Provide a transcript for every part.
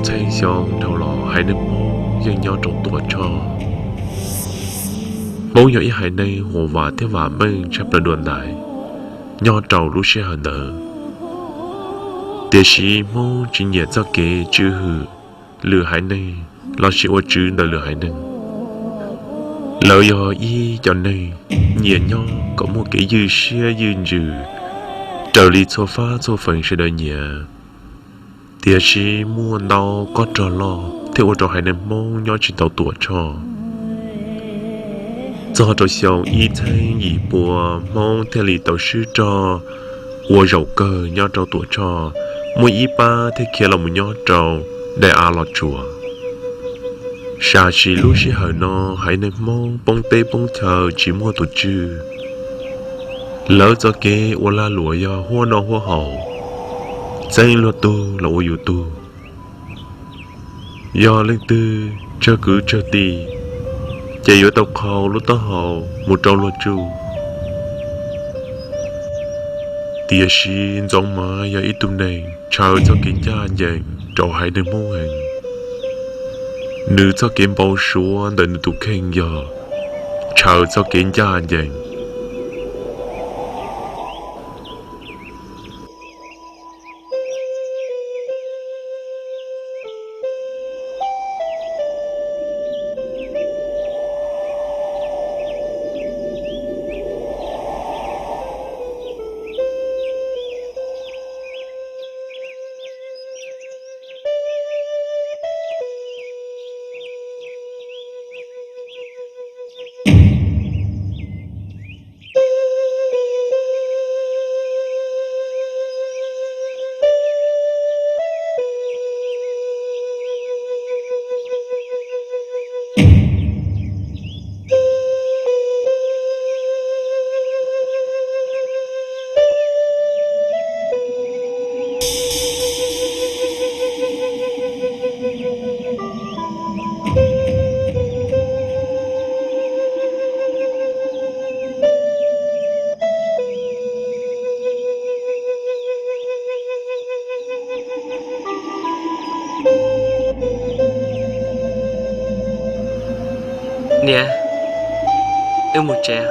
Txheej xyoo dhau los haiv neeg Hmoob yeej nyob rau Tuam Tshoj. Hmoob yog ib haiv neeg uas vam thiab vam meej tshaj plaws dua ntais nyob rau lub sij hawm ntawd. Tiam sis Hmoob tsis nyiam txoj kev tswj hwm lwm haiv neeg lossis ua tswv ntawm lwm haiv neeg. Lawv yog ib cov neeg nyiam nyob kom muaj kev ywj siab ywj ntsws raws li txhua fab txhua feem sawv daws nyiam. Tiam sis muaj ntau kob rog loj thiaj ua rau haiv neeg Hmoob nyob tsis tau Tuam Tshoj. Txog rau xyoo ib txheeb yim pua, Hmoob thiaj li tau swb rog ua zaum kawg nyob rau Tuam Tshoj, muaj ib pab thiaj khiav los mus nyob rau daim av Los Tsuas. Sam sim lub sij hawm no haiv neeg Hmoob poob teb poob chaw tsis muaj tus tswj. Lawv txoj kev ua lag luam yog huab noj huab haus, txeeb luag tug los ua yus tug. Yog leej twg tsawg kwv tsawg tij, ces yuav tau qhau lub taub hau mus rau luag tsuj. Tiam sis Ntxoov Mav yog ib tug neeg ntshaw txoj kev ncaj ncees rau haiv neeg Hmoob heev. Nws txoj kev npau suav ntawm nws tus kheej yog ntshaw txoj kev ncaj ncees. Niam, wb mus tsev.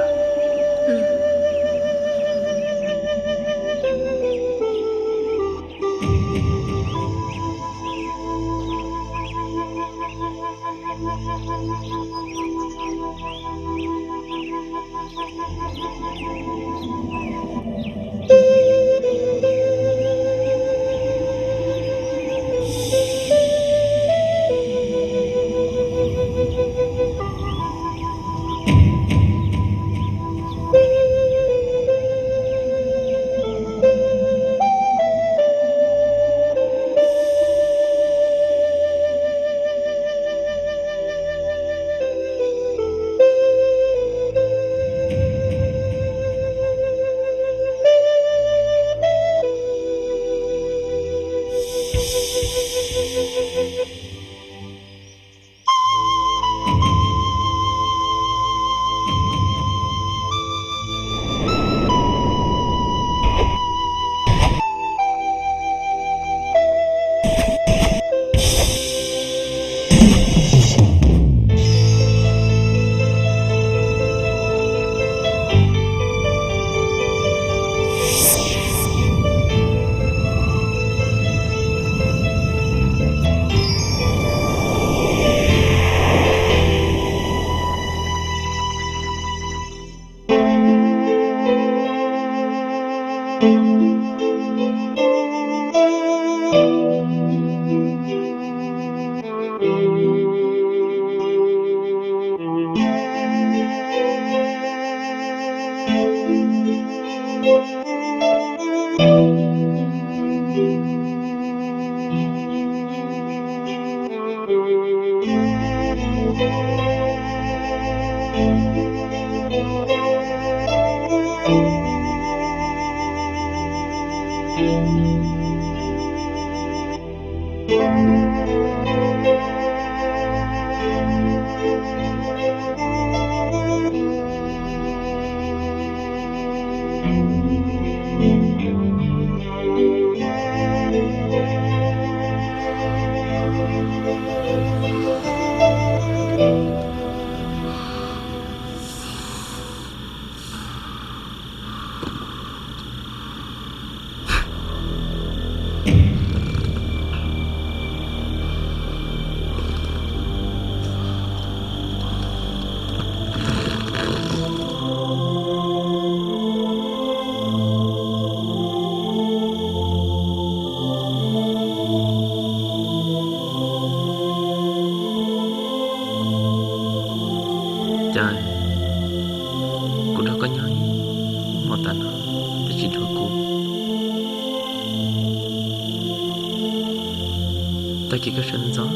Tag kis koj sawv ntxov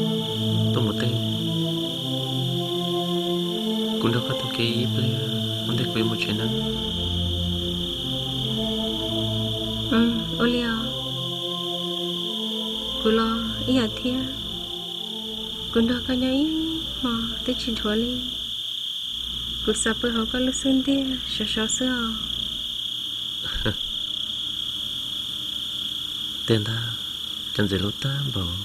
tuaj mus teb, kuv nrog koj taug kev ib pliag, ua ntej kuv yuav mus tsev na. Ua li os, kuv los ib yam thiab. Kuv nrog koj nyob ib hmo twb tsis dhuav li. Kuv xav pw hauv koj lub xub ntiag sov sov xwb os. Tej ntag, cov ntxim hlub tag npaum.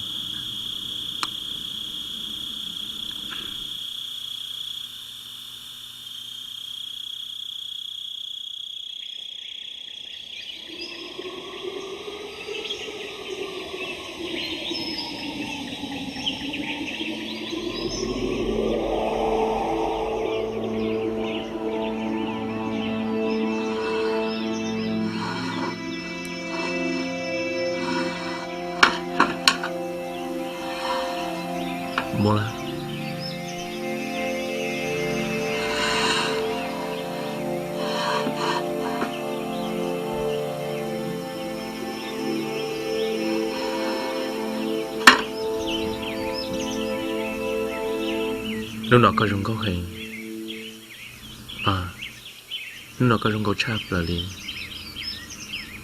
Mus lawm. Hnub no koj zoo nkauj heev. Hnub no koj zoo nkauj tshaj plaws li.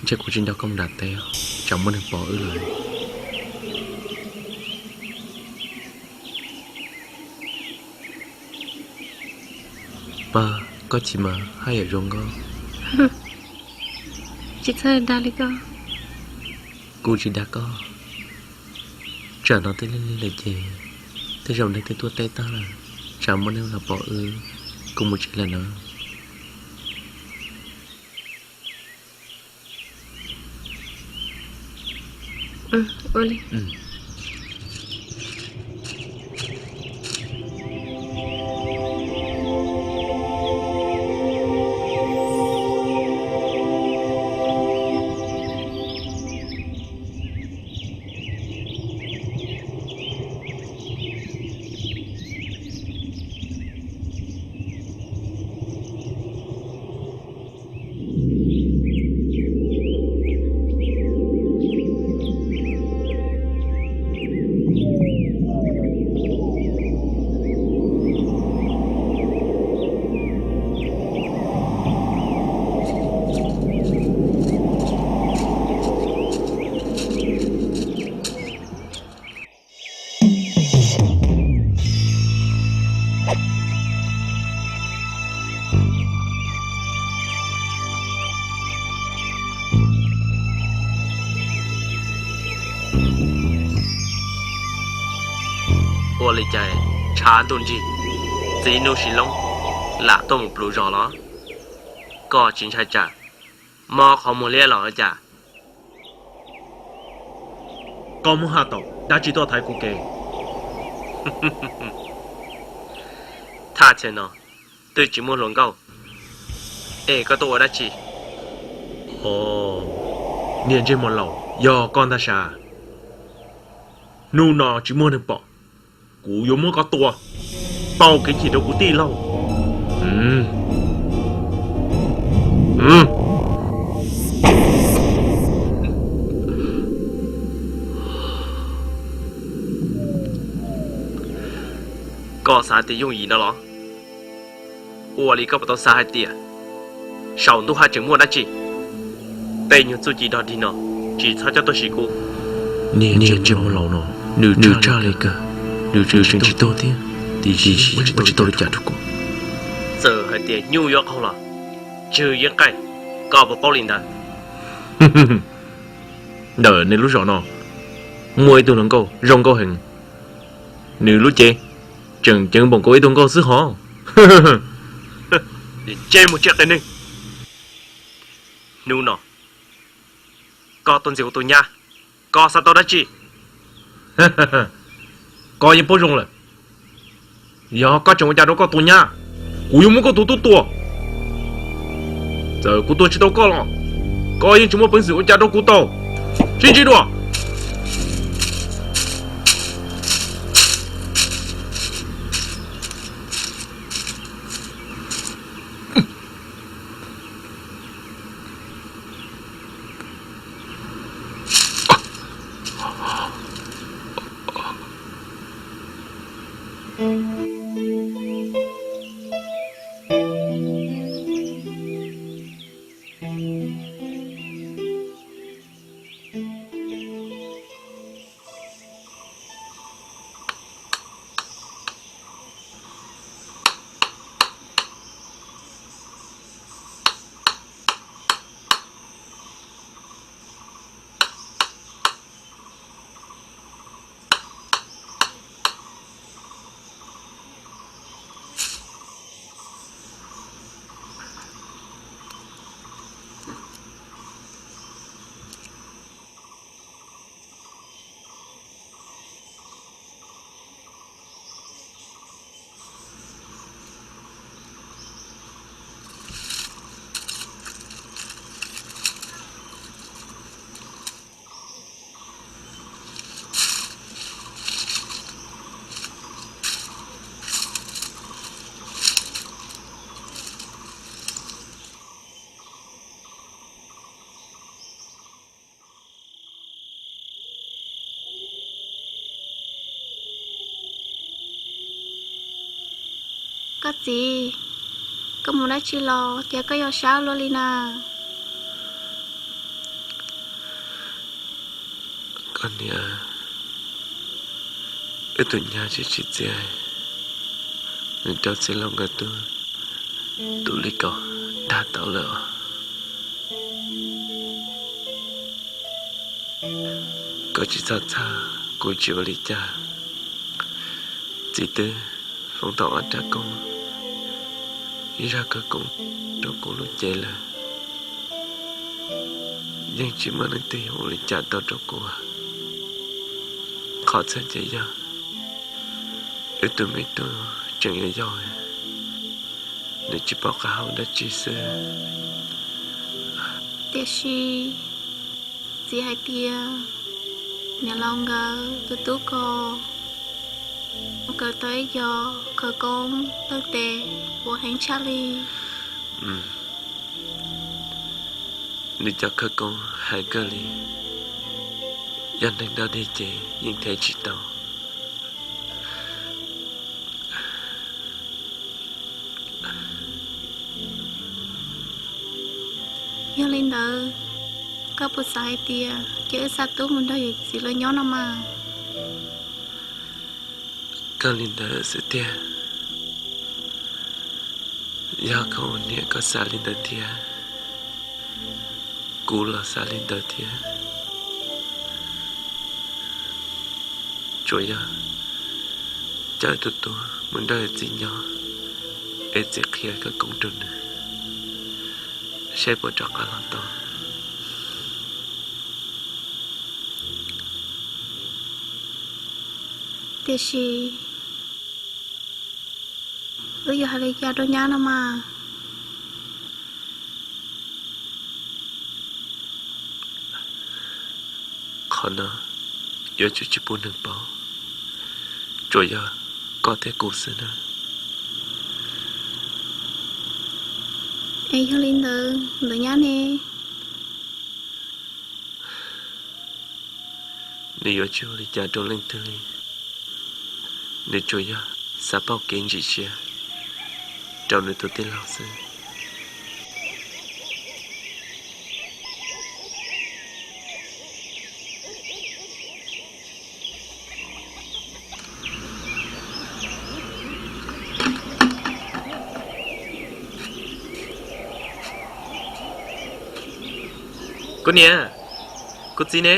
Ntshe kuv tsis nrog koj mus nram teb, tsam muaj neeg pom wb lawm. Pog, koj chim mas haj yam zoo nkauj. Tsis txhob dag li koj. Kuv tsis dag koj. Tsam no twb lig lig lawm ces tej zaum neeg twb tuaj teb tag lawm, tsam muaj neeg los pom wb. Kuv mus tsev lawm na. Ua li. Ua li cas tshav ntuj nrig, txiv nub sis loob lam tuaj mus pluv zos los? Koj tsis ntshai tsam mob qhov muag liab los cas? Koj muab haj tau dab tsi tuaj thaiv kuv kev? Thaj chaw no twb tsis muaj hluas nkauj, es koj tuaj ua dab tsi? Niag ntsej muag laus, yog koj ntag sav. Hnub no tsis muaj neeg pom, kuv yuav muab koj tua, pauj kev chim rau kuv tij laug. Koj xav tias yooj yim no los? Ua li koj puas tau xav hais tias saum ntuj haj tseem muaj dab tsi? Tej nyuag txuj ci dog dig no tsis txhob coj tuaj sim kuv. Niag ntsej muag laus no, nws tshaj li kawg, nws tseem tsis tuag thiab, tiam sis tsis tau li cas rau kuv. Txawm hais tias nyuj yuav qaug los tsw yeej qaij, koj puas paub li ntawd? Ntawm nej lub zos no muaj ib tug hluas nkauj zoo nkauj heev, nws lub cev tseem ceev npaum nkaus ib tug nkauj xwb hov. Ntsej muag tsiaj qia neeg, hnub no koj tuaj ntxias kuv tus nyab, koj xav tau dab tsi? Koj yeej paub zoo lawm, yog koj tseem ua cas rau koj tus nyab, kuv yuav muab koj tus tub tua. Txawm kuv tua tsis tau koj los koj yeej tsis muaj peev xwm ua cas rau kuv tau. Sib ntsib dua. Koj txiv, koj mus dab tsi los cas koj yuav sab luaj li na? Koj niam, wb tus nyab tsis tsim txiaj, nws rau txiv laus nkawd tub tus li kaum dag tau lawm os. Koj tsis txhob txhawj, kuv tsis ua li cas. Txiv twb foom tau ob rab koob, ib zaj khawv koob rau kuv lub cev lawm, yeej tsis muaj leej twg yuav ua li cas tau rau kuv. Qhov txhawj ces yog wb tus me tub tseem yau yau, nws tsis paub qab hau dab tsi xwb. Tiam sis txiv hais tias niam laus nkawd tus tub ko mus kawm tau ib co khawv koob tau tes puv heev tshaj li. Nws cov khawv koob heev kawg li, yog neeg dog dig ces yeej them tsis tau. Yog li ntawd, koj puas xav hais tias cia wb xa tub mus nrog yawm txiv lawv nyob no mas? Kawg li ntawd xwb tiag. Yog koj ua niam koj xav li ntawd thiab, kuv los xav li ntawd thiab. Tsuas yog coj tus tub mus nrog txiv nyob, es txiv qhia khawv koob rau nws, saib puas rov qab los tau. Tiam sis wb yuav hais li cas rau nyab no mas? Qhov no yuav tsum tsis pub nws paub, tsuas yog koj thiab kuv xwb na. Es yog li ntawd, ntawd nyab ne? Nws yuav tsis ua li cas rau leej twg li, nws tsuas yog xav pauj kev ntsim siab rau nws tus tij laug xwb. Kuv niam, kuv txiv ne?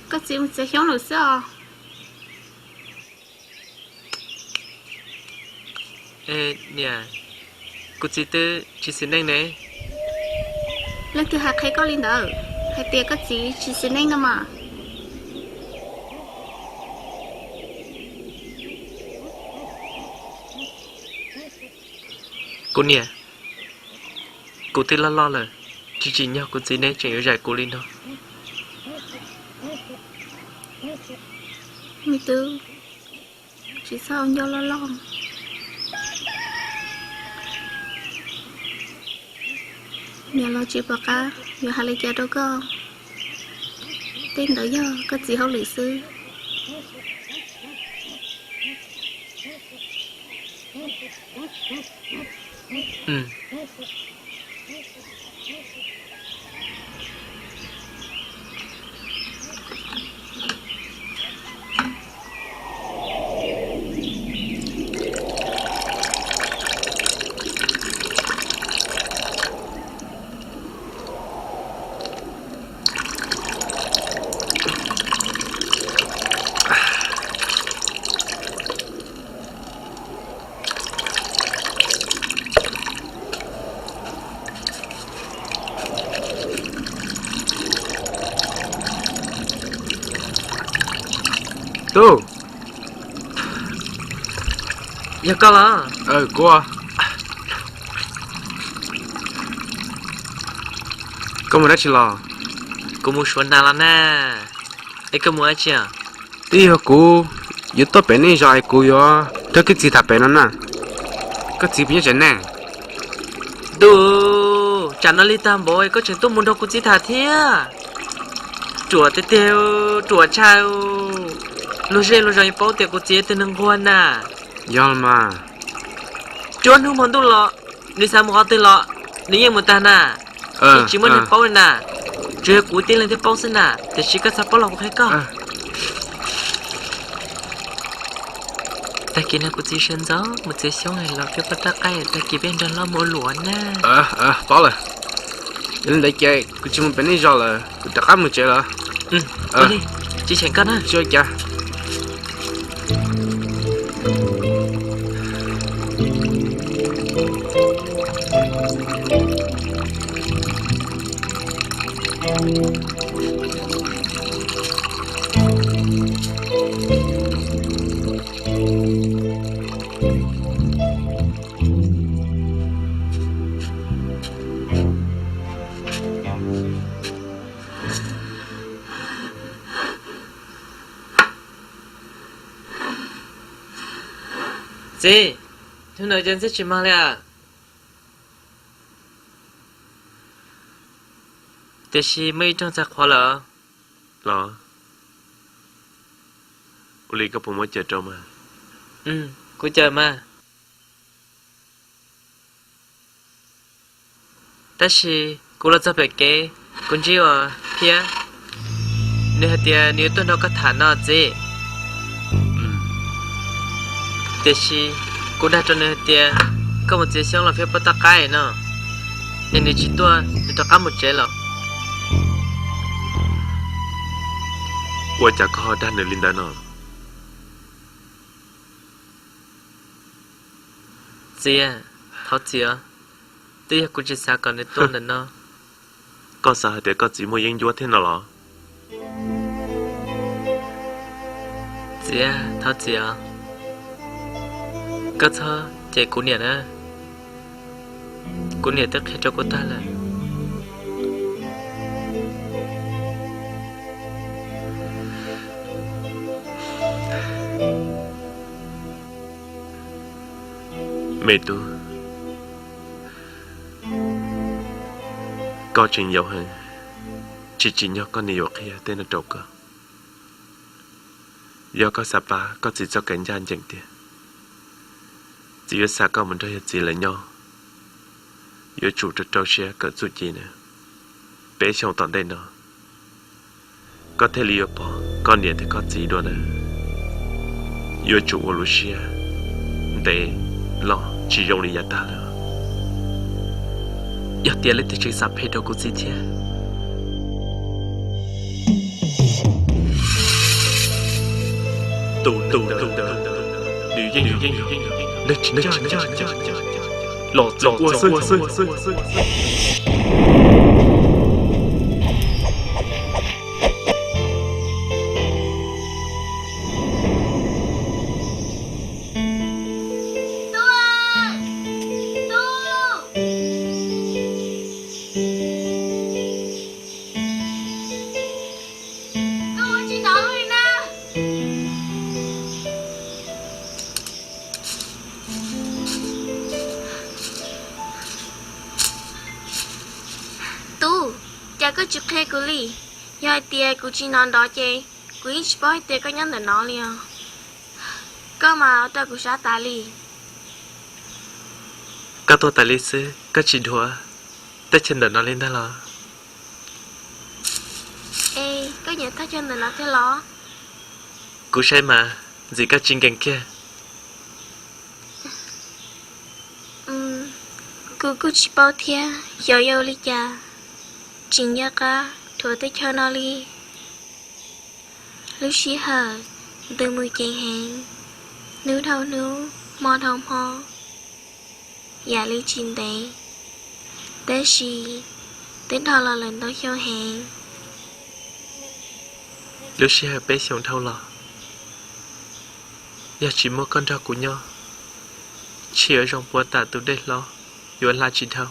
Koj txiv mus txiav xyoob lawm xwb os. Niam, kuv txiv twb tsis xis neej ne. Leej twg hais qhia koj li ntawd hais tias koj txiv tsis xis neej no mas? Kuv niam, kuv twb loj loj lawm, tsis tsim nyog kuv txiv neb tseem yuav zais kuv li no. Me tub, tsis txhob ua ncauj loj loj. Niam los tsis pom qab yuav hais li cas rau koj. Tej ntawd yog koj txiv hauj lwm xwb. Tub, yog koj los? Kuv. Koj mus dab tsi los? Kuv mus suav nas los na. Es koj mus dab tsi? Twb yog kuv yuav tuaj pem nej zos es kuv yuav nrog koj txiv tham pem no na. Koj txiv puas nyob tsev ne? Ntuj, tsam no li tag npaum koj tseem tuaj mus nrog kuv txiv tham thiab. Ruam tiag tiag, ruam tshaj. Luag zej luag zos yuav paub tias kuv txiv yog tus neeg nquag na. Yog los mas. Cuaj hnub hmo ntuj los, nws xav mus qhov twg los nws yeej mus tag na. Yeej tsis muaj neeg paub li na. Tsuas yog kuv tib leeg thiaj paub xwb na, tiam sis koj xav paub los kuv qhia koj. Tag kis no kuv txiv sawv ntxov mus txiav xyoob los peb poj rab qaib, tag kis peb nrog loj mus ua luam na. Paub lawm. Yog li ntawd ces kuv tsis mus pem nej zos lawm, kuv rov qab mus tsev lawm. Tsis cheem koj na. Tsis ua cas. Txiv, hnub no cas ntxhiab tsis mag li as? Tiam sis muaj ib rooj txog qhuav lawm. Los, ua li koj puas muab caws rau mas? Kuv caws mas. Tab sis kuv los txog pem kev, kuv ntsib uas Phiab, nws hais tias nws yuav tuaj nrog koj tham no txiv. Tiam sis kuv dag rau nws hais tias koj mus txiav xyoob los phiab poj taj qaib no, es nws tsis tuaj, nws rov qab mus tsev lawm. Ua cas koj ho dag nws li ntawd no? Txiv, thov txim os, twb yog kuv tsis xav kom nws tuaj ntawm no. Koj xav hais tias koj txiv muaj yeeb ncuab thiab no los? Txiv, thov txim os, koj txhob cem kuv niam na, kuv niam twb qhia rau kuv tag lawm. Me tub, koj tseem yau heev, tsis tsim nyog koj niam yuav qhia tej no rau koj. Yog koj xav pab koj txiv txoj kev ncaj ncees tiag, txiv yuav xa koj mus nrog yawg txiv lawv nyob. Yuav tsum rau rau siab kawm txuj ci na, peb xyoo tom ntej no koj thiaj li yuav pom koj niam thiab koj txiv dua na. Yuav tsum ua lub siab ntev loj tsis zoo li yav tag lawm. Yog tias leej twg tseem xav phem rau kuv txiv thiab, tus ntawd nws yeej yog neeg tsis ncaj, los txog ua xwb. Tub, cas koj tsis qhia kuv li? Yog hais tias kuv tsis hnov nrov ces kuv yeej tsis paub hais tias koj nyob ntawm no li os. Koj mas ua rau kuv sab tas li. Koj tuaj tas li xwb, koj tsis dhuav teb chaws ntawm no li ntag los? Koj nyob teb chaws ntawm no thiab los? Kuv saib mas, ntxim koj tsis nkees kiag. Kuv kuj tsis paub thiab, xyov yog ua li cas tseem nco qab dhuav teb chaws no li. Lub sij hawm ntws mus ceev heev, hnub dhau hnub, hmo dhau hmo, yam li tsis ntev, tab sis twb dhau los lawm ntau xyoo heev. Lub sij hawm peb xyoos dhau los, yog tsis muaj koj nrog kuv nyob, tsis ua zoo puas tas tus dej hlob yuav hla tsis dhau.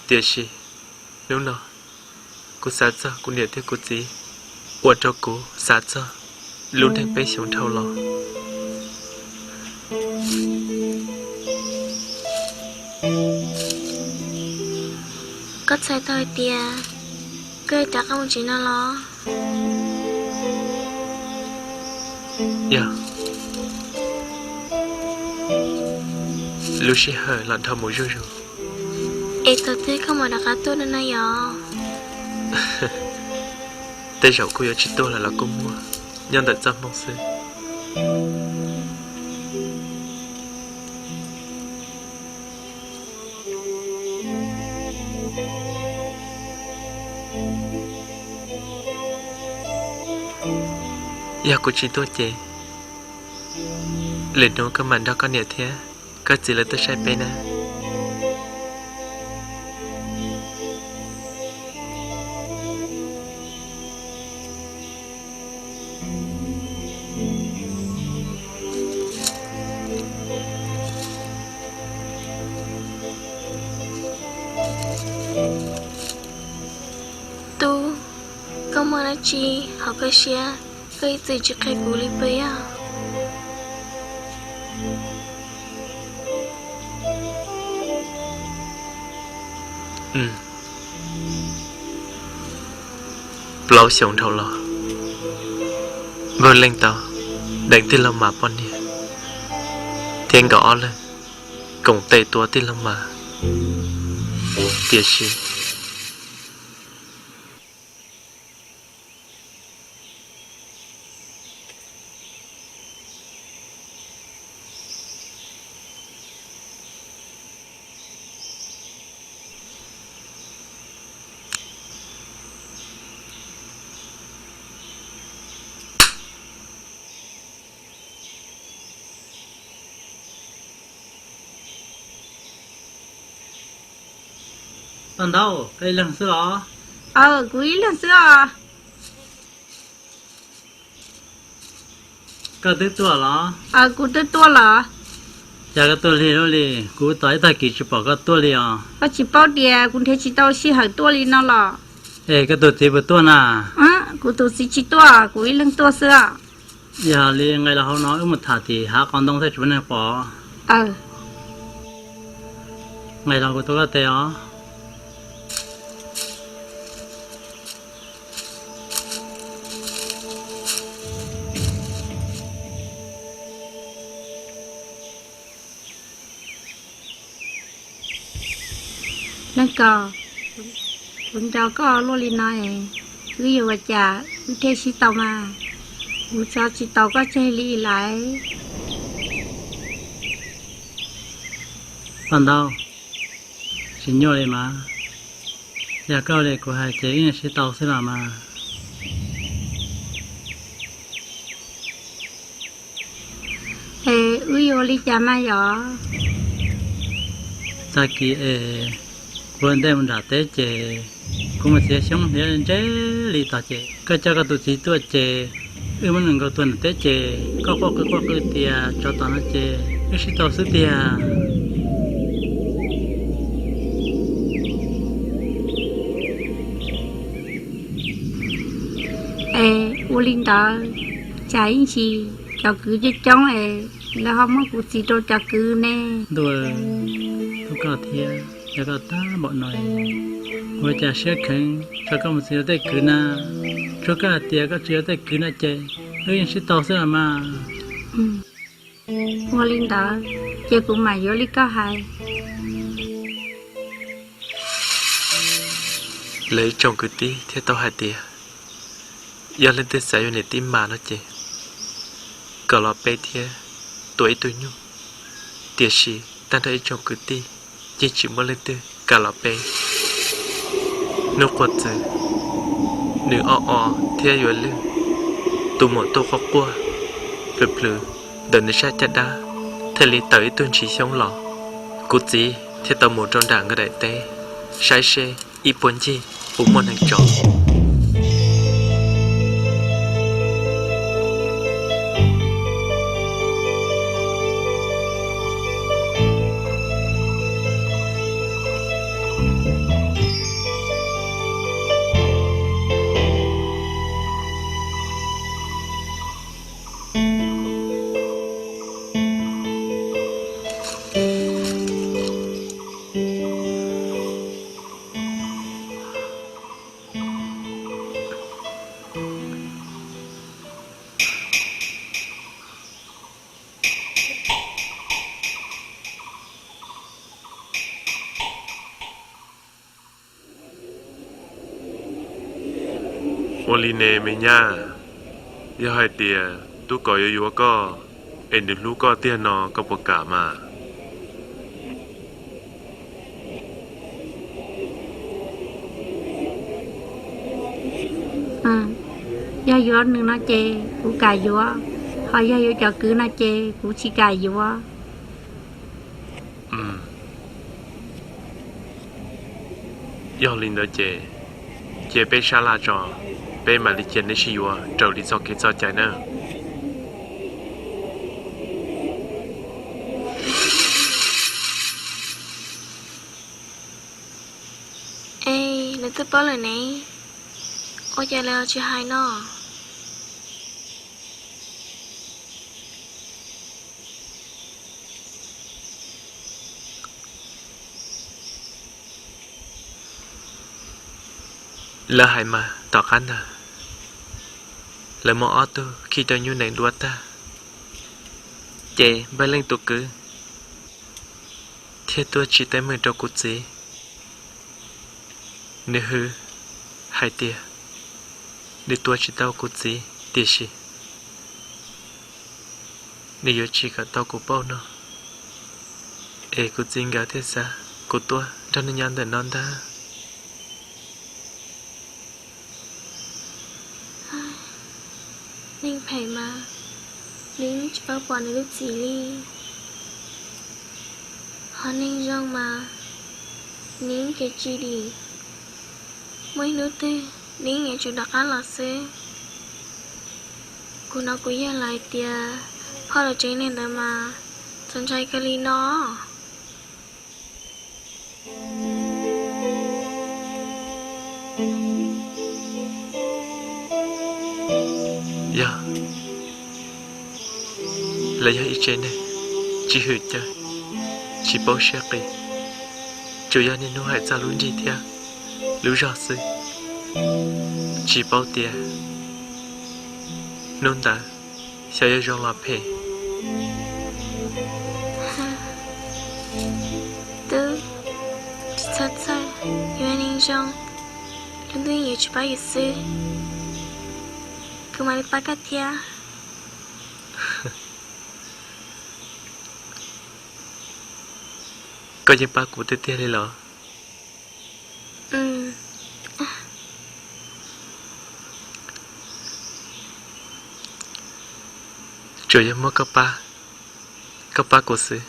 Tiam sis hnub no kuv xav txog kuv niam thiab kuv txiv, ua rau kuv xav txog lub neej peb xyoos dhau los. Koj txhais tau hais tias koj yuav rov qab mus tsev no los? Yog, lub sij hawm los dhau mus zuj zus. Es thaum twg koj mam rov qab tuaj no na yom? Tej zaum kuj yuav tsis tuaj lawm los kuj muaj, nyob ntawm txoj hmoo xwb. Yog kuv tsis tuaj ces lwm hnub koj mam nrog koj niam thiab koj txiv lawv tuaj saib peb na. Tub, koj muaj dab tsi hauv koj siab, koj ib txwm tsis qhia kuv li puas yog? Plaub xyoos dhau los, Vawj Leej tau deev tij laug Mas poj niam thiab nkawd ob leeg koom tes tua tij laug Mas. Tiam sis Paj Ntaub, koj ib leeg xwb los? Aw, kuv ib leeg xwb os. Koj twb tuaj los? Aw, kuv twb tuaj los. Cas koj tuaj lig luaj li, kuv tos ib tag kis tsis pom koj tuaj li os. Koj tsis paub tias kuv nrhiav tsis tau sij hawm tuaj li no los. Es koj tus txiv puas tuaj na? Kuv tus txiv tsis tuaj, kuv ib leeg tuaj xwb os. Yog li nqe los hauv no wb mus tham tim hav qos ntoo thiaj tsis muaj neeg pom. Nqe los kuv tuav koj tes os. Leej Kos, kuv nco koj luaj li no es, wb yuav ua cas wb thiaj sib tau mas? Kuv tso tsis tau koj tseg li lawm. Paj Ntaub, tsis nyuaj li mas. Yog koj li kuv hais ces wb yeej sib tau xwb los mas. Es wb yuav ua li cas mas yom? Tag kis es kuv ua ntej mus nram teb ces kuv mus txiav xyoob hliav ntseb li tod ces koj coj koj tus txiv tuaj ces wb muab nws nkaug tuag nram teb ces koj quaj qw quaj qw tias tsov tom no ces wb sib tau xwb tiag. Es ua li ntawd, cas ib ntsis cov kwv coob coob es lawv ho muab kuv txiv rau cov kwv ne? Ntuj, kuv koj thiab, yog koj tab npaum no, kuv ua cas siab kheev tso koj mus txiv rau tej kwv na. Tsuas koj hais tias koj tsis yuav tej kwv no ces wb yeej sib tau xwb los mas. Ua li ntawd, ces kuv mam yuav li koj hais. Lawv ib tsoom kwv tij thiaj tau hais tias, yog leej twg xav yuav niam tij mas no ces kom los pe thiab tua ib tug nyuj. Tiam sis tag nrho ib tsoom kwv tij yeej tsis muaj leej twg kam los pe. Hnub quas txwv, nws o o thiab yuav lwj, tus muam tuaj quaj quaj plhws plhws ntawm nws sab caj dab, thiaj li tawm ib tug ntshis xyoob los. Kuv txiv thiaj tau mus rau nram nkawd daim teb saib seb ib puag ncig puas muaj neeg tso. Ua li ne me nyab, yog hais tias tub kos yuav yuav koj es nws hlub koj tiag no koj puas kam mas? Yog yuav nws no ces kuv kam yuav, ho yog yuav cov kwv no ces kuv tsis kam yuav. Yog li ntawd ces cia peb sab laj tso, peb mam li cia neb sib yuav raws li txoj kev txoj cai nawb. Es lawv twb paub lawm ne, ua cas lawv ho tsis hais no? Lawv hais mas tom qab ntag, lawv muaj ob tug khi rau nyuj nees dua tag, ces npawg Leej tus kwv thiaj tuaj tsim teeb meem rau kuv txiv. Nws hwm hais tias nws tua tsis tau kuv txiv, tiam sis nws yuav tsim kom tau kuv pauj no, es kuv txiv nkawd thiaj xa kuv tuaj nrog nws nyob ntawm no ntag. Neeg phem mas nws tsis paub pom nws lub txim li, ho neeg zoo mas nws kev tsis dim, muaj ib hnub twg nws yuav tsum rov qab los xwb. Kuv hnov kuv yawg lawv hais tias phauj laus tsev neeg ntawd mas txaus ntshai kawg li no. Yog, lawv yog ib tsev neeg tsis hwm cawv, tsis paub siab qis, tsuas yog niaj hnub hais txog lub nrig thiab lub zog xwb, tsis paub tias hnub ntawd xyov yuav zoo los phem. Twb tsis txhob txhawj, yus yog neeg zoo, lub ntuj yeej yuav tsis pab yus xwb. Kuv mam li pab koj thiab. Koj yeej pab kuv tiag tiag li los? Tsuas yog muab koj pab, koj pab kuv xwb.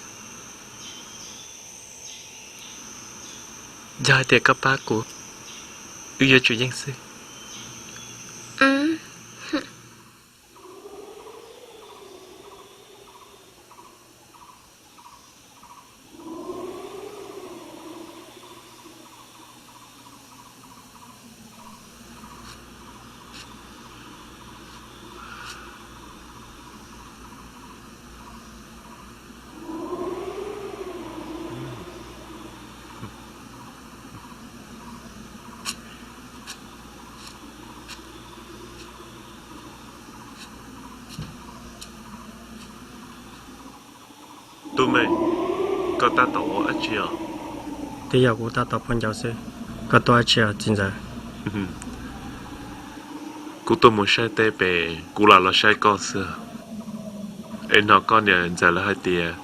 Yog hais tias koj pab kuv, wb yuav tsum yeej xwb. Tub Meej, koj tab tom ua dab tsi os? Twb yog kuv tab tom phooj ywg xwb. Koj tuaj dab tsi os txiv ntxawm? Kuv tuaj mus saib teb pem kuv lam los saib koj xwb. Es hnov koj niam ntxawm lawv hais tias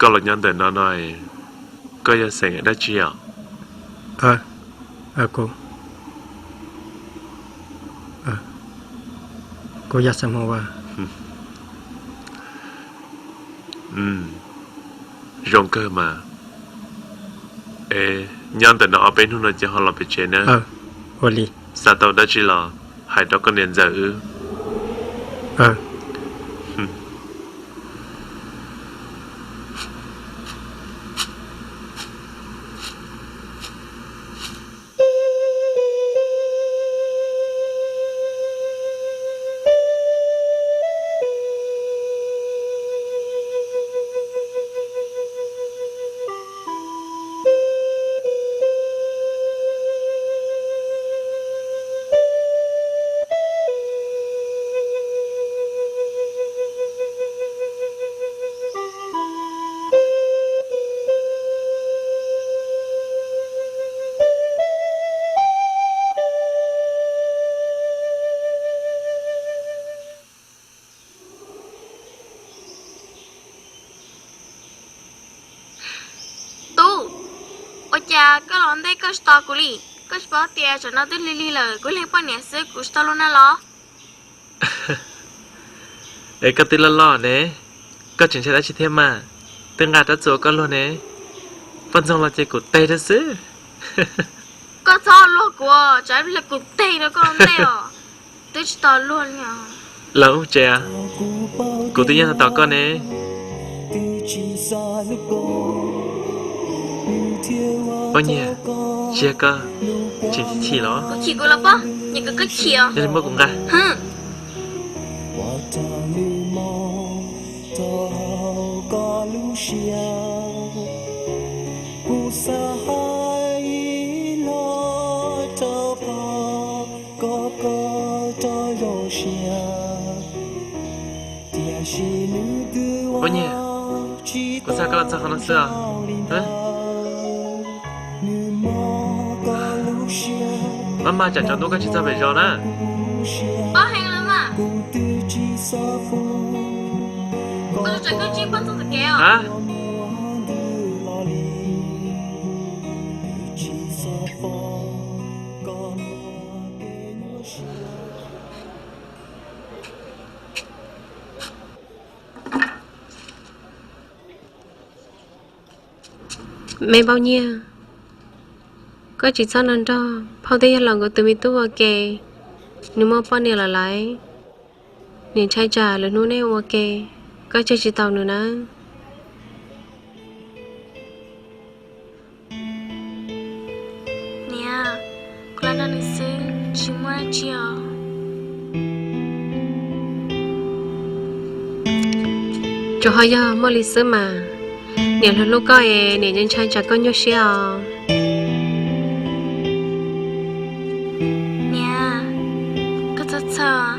koj los nyob ntawm no no, koj yog xeem dab tsi os? Kuv yog xeem Hmoob Vaj. Zoo kawg mas. Es nyob ntawm no ob peb hnub no ces ho los pem tsev na. Ua li. Xav tau dab tsi los hais rau koj niam ntxawm wb. Tub, ua cas koj los ntej koj tsis tos kuv li? Koj tsis paub tias tsam no twb lig lig lawm, kuv ib leeg poj niam xwb kuv tsis tau luag na los? Es koj twb loj loj ne, koj tseem ntshai dab tsi thiab mas? Twb nqa rab txuas koj luag ne, poj ntxoog los ces kuv teg rau xwb. Koj txhob luag kuv, tsam ib pliag kuv teg rau koj ntej os. Twb tsis tos luag li os. Los ub tsev, kuv twb yeej tos koj ne. Poj niam, tsis yog koj tseem chim los? Kuv chim kuv los pob, nyiam kawg koj chim os. Yog li muab kuv nqa. Poj niam, kuv xa koj los txog qhov no xwb os. Maj mam tsam tsaus ntuj koj tsis txog pem zos na. Paub heev lawm mas. Kuv tus tsam koj ntsib poj ntxoog tom kev os. Me Npauj Nyiaj, koj tsis txhob nrog nrog, phauj twb yog los nkawd tus me tub ua ke, nws muaj poj niam lawm lawm, nws ntshai tsam lwm hnub nej ua ke, koj tseg tsis tau nws nawb. Niam, kuv lam nrog nws xwb, tsis muaj dab tsi os. Tsuas ho yog muaj li xwb mas. Niam hlub hlub koj es niam ntshai tsam koj nyuaj siab os. Niam, koj txhob txhawj.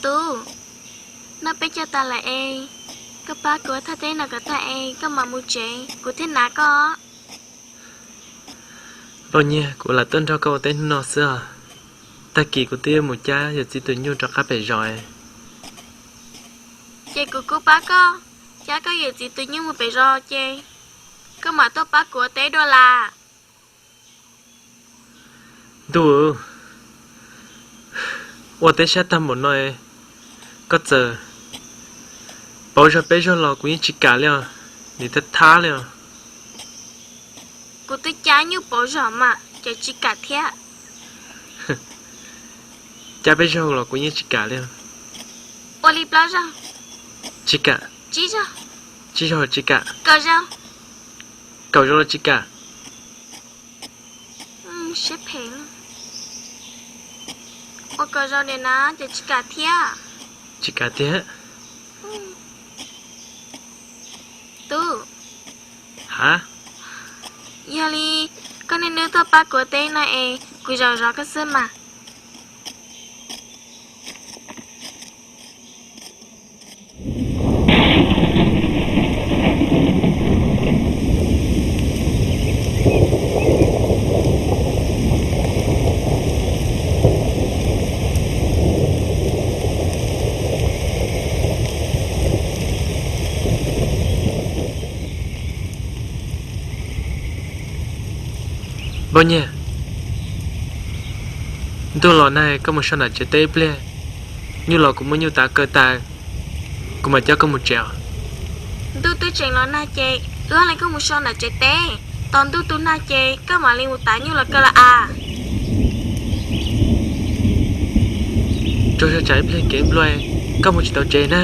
Tub, noj peb caug tas lawm es, koj pab kuv ua thaj teb no kom tag es koj mam mus tsev, kuv thiaj hnav koj. Npauj Nyiag, kuv lam tuaj nrog koj ua teb hnub no xwb os. Tag kis kuv twb yuav mus cab yawm txiv tus nyuj rov qab pem zos. Ces kuv kuj pab koj cab koj yawm txiv tus nyuj mus pem zos ces koj mam tuaj pab kuv ua teb dua las. Ntuj, ua teb sab tag npaum no, koj txawm pauv zog peb zaug los kuv yeej tsis kam li os, nim thab thab li os. Kuv twb cab nyuj pauv zog mas ces tsis kam thiab. Cab peb zaug los kuv yeej tsis kam li. Ua li plaub zaug. Tsis kam. Tsib zaug. Tsib zaug tsis kam. Kaum zaug. Kaum zaug los tsis kam. Siab phem. Ua kaum zaug diam na ces tsis kam thiab. Tsis kam thiab. Tub, ha, yog li koj niaj hnub tuaj pab kuv ua teb no es kuv zov zov koj xwb mas. Npauj Nyiag, ntuj los nag koj mus so nram tsev teb ib pliag, nyuj los kuv muab nyuj tav kaw tas, kuv mam coj koj mus tsev os. Ntuj twb tseem los nag ces wb ob leeg kuj mus so nram tsev teb, tos ntuj tu nag ces koj mam li mus tav nyuj los kaw los as. Rau sab tsam ib pliag kev nplua, koj mus tsis tau tsev na.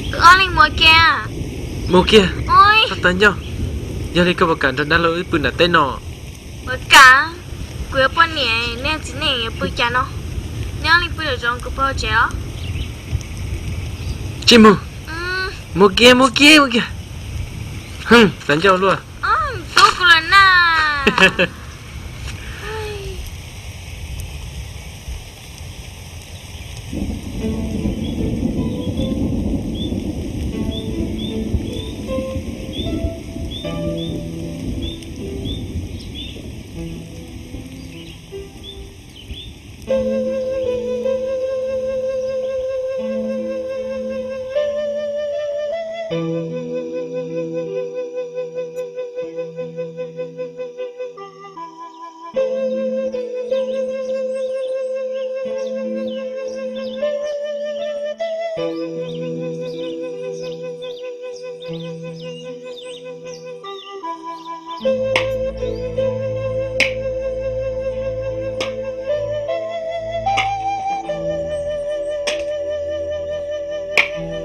Wb ob leeg mus kiag. Mus kiag. Txhob tawv ncauj. Yog li koj puas kam nrog dab laug wb pw nram teb no? Puas kam? Kuv yuav poj niam, nej txiv neej yuav pw cas no? Nej ob leeg pw nram zoov, kuv pw hauv tsev os. Tsis mus. Mus kiag, mus kiag, mus kiag. Txhob ncauj luaj. Tub kuv lawm na.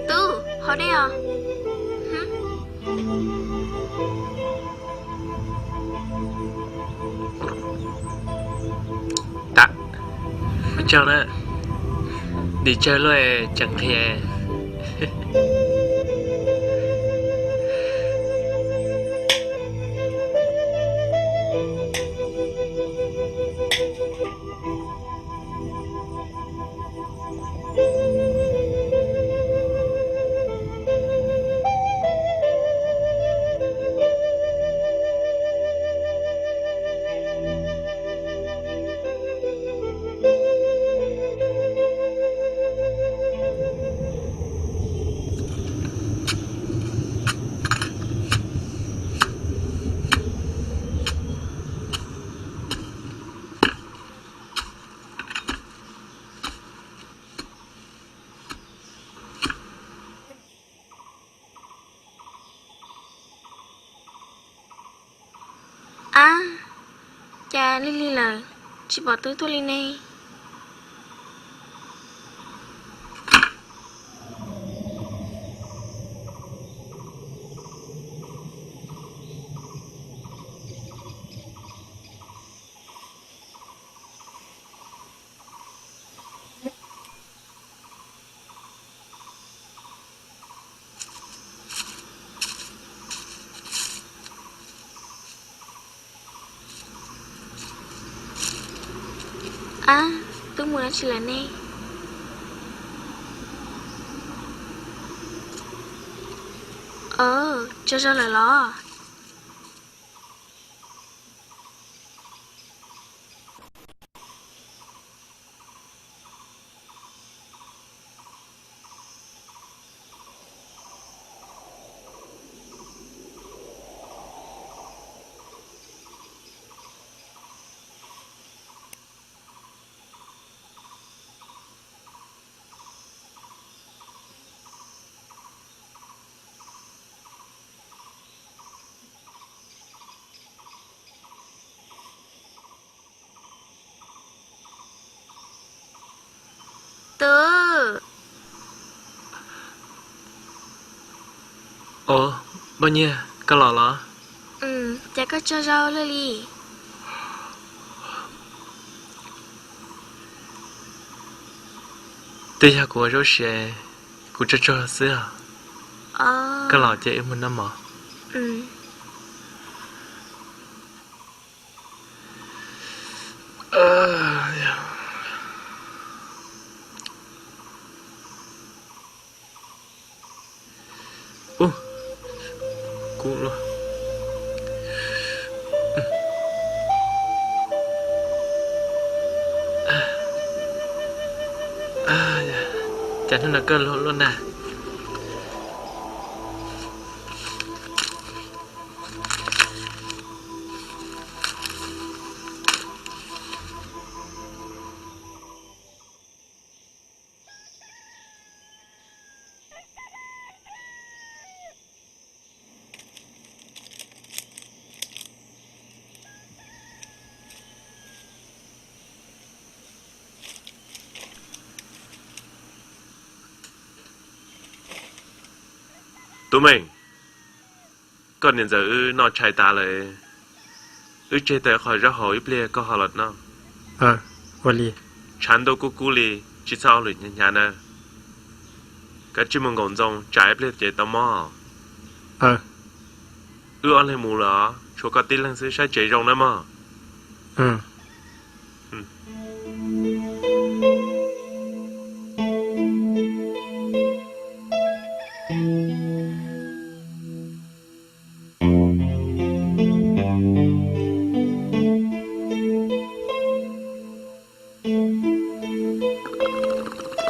Tub, haus dej os. Tam, ua tsaug na, dim tsawg luaj tseem qhia. Ab, cas lig lig lawm, tsis pom Tub tuaj li ne. Ab, Tub mus dab tsi lawm ne? Tsaug zog lawm los? Tub. Os, Poj Nyiag, koj los los? Cas koj tsaug zog luaj li? Twb yog kuv ua zaub siav, kuv tsaug tsaug xwb os. Koj los ces wb mus noj mov. Cas hnub no koj luag luaj na. Tub Meej, koj niam ntxawm wb noj tshais tas lawm, wb tseg tau qhov zaub hauv ib pliag koj ho los noj. Tshav ntuj kub kub li, tsis txhob ua lwm hnyav hnyav na. Kav tsij mus nkaum ntxoo tsam ib pliag ces tau mob. Wb ob leeg mus lawm, tshuav koj tib leeg xwb saib tsev zoo na mog.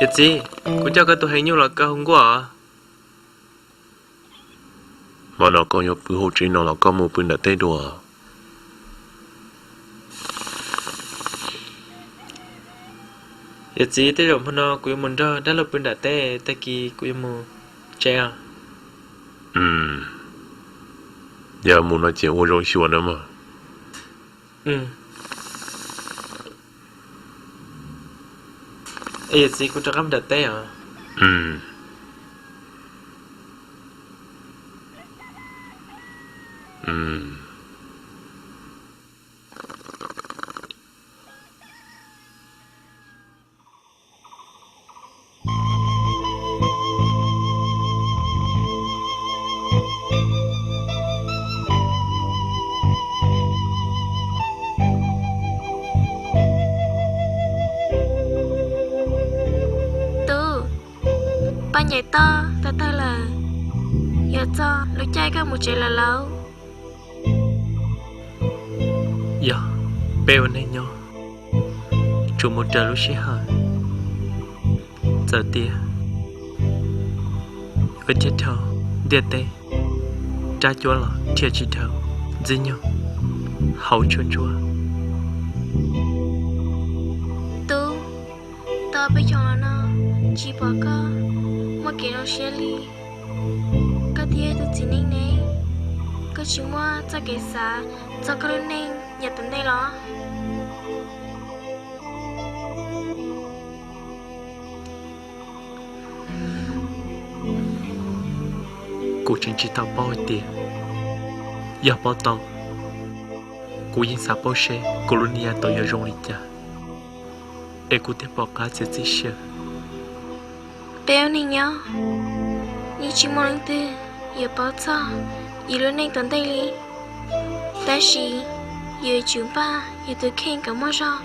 Yawm txiv, kuv coj koj tus heev nyuj los koj hu nkuaj os. Hmo no koj yuav pw hauv tsev no los koj mus pw nram teb dua? Yawm txiv, tej zaum hmo no kuv yuav mus nrog dab laug pw nram teb, tag kis kuv yuav mus tsev os. Yog mus no ces ua zoo xyuas na mog. Yawm txiv, kuv rov qab mus nram teb os. Tub, paj ncaim toj tawg tawg lawm, yuav txog lub caij koj mus tsev lawm lauj. Yog, peb ua neeg nyob tsuas mus raws lub sij hawm. Txawm tias yuav ceg dhau ntiaj teb, rab cuab los dhia tsis dhau ntxwg nyoog hauv tshuaj ntsuab. Tub, tau peb xyoos los no tsis pom koj muaj kev zoo siab li. Koj twb yog tus txiv neej ne, koj tsis muaj txoj kev xav txog koj lub neej yav tom ntej los? Kuv tseem tsis tau paub hais tias yog paub tau, kuv yeej xav paub seb kuv lub neej yav tod yuav zoo li cas, es kuv thiaj pom qab txiav txim siab. Peb ua neeg nyob, yeej tsis muaj leej twg yuav paub txog yus lub neej tom ntej li, tab sis yus yuav tsum npaj yus tus kheej kom muaj zog.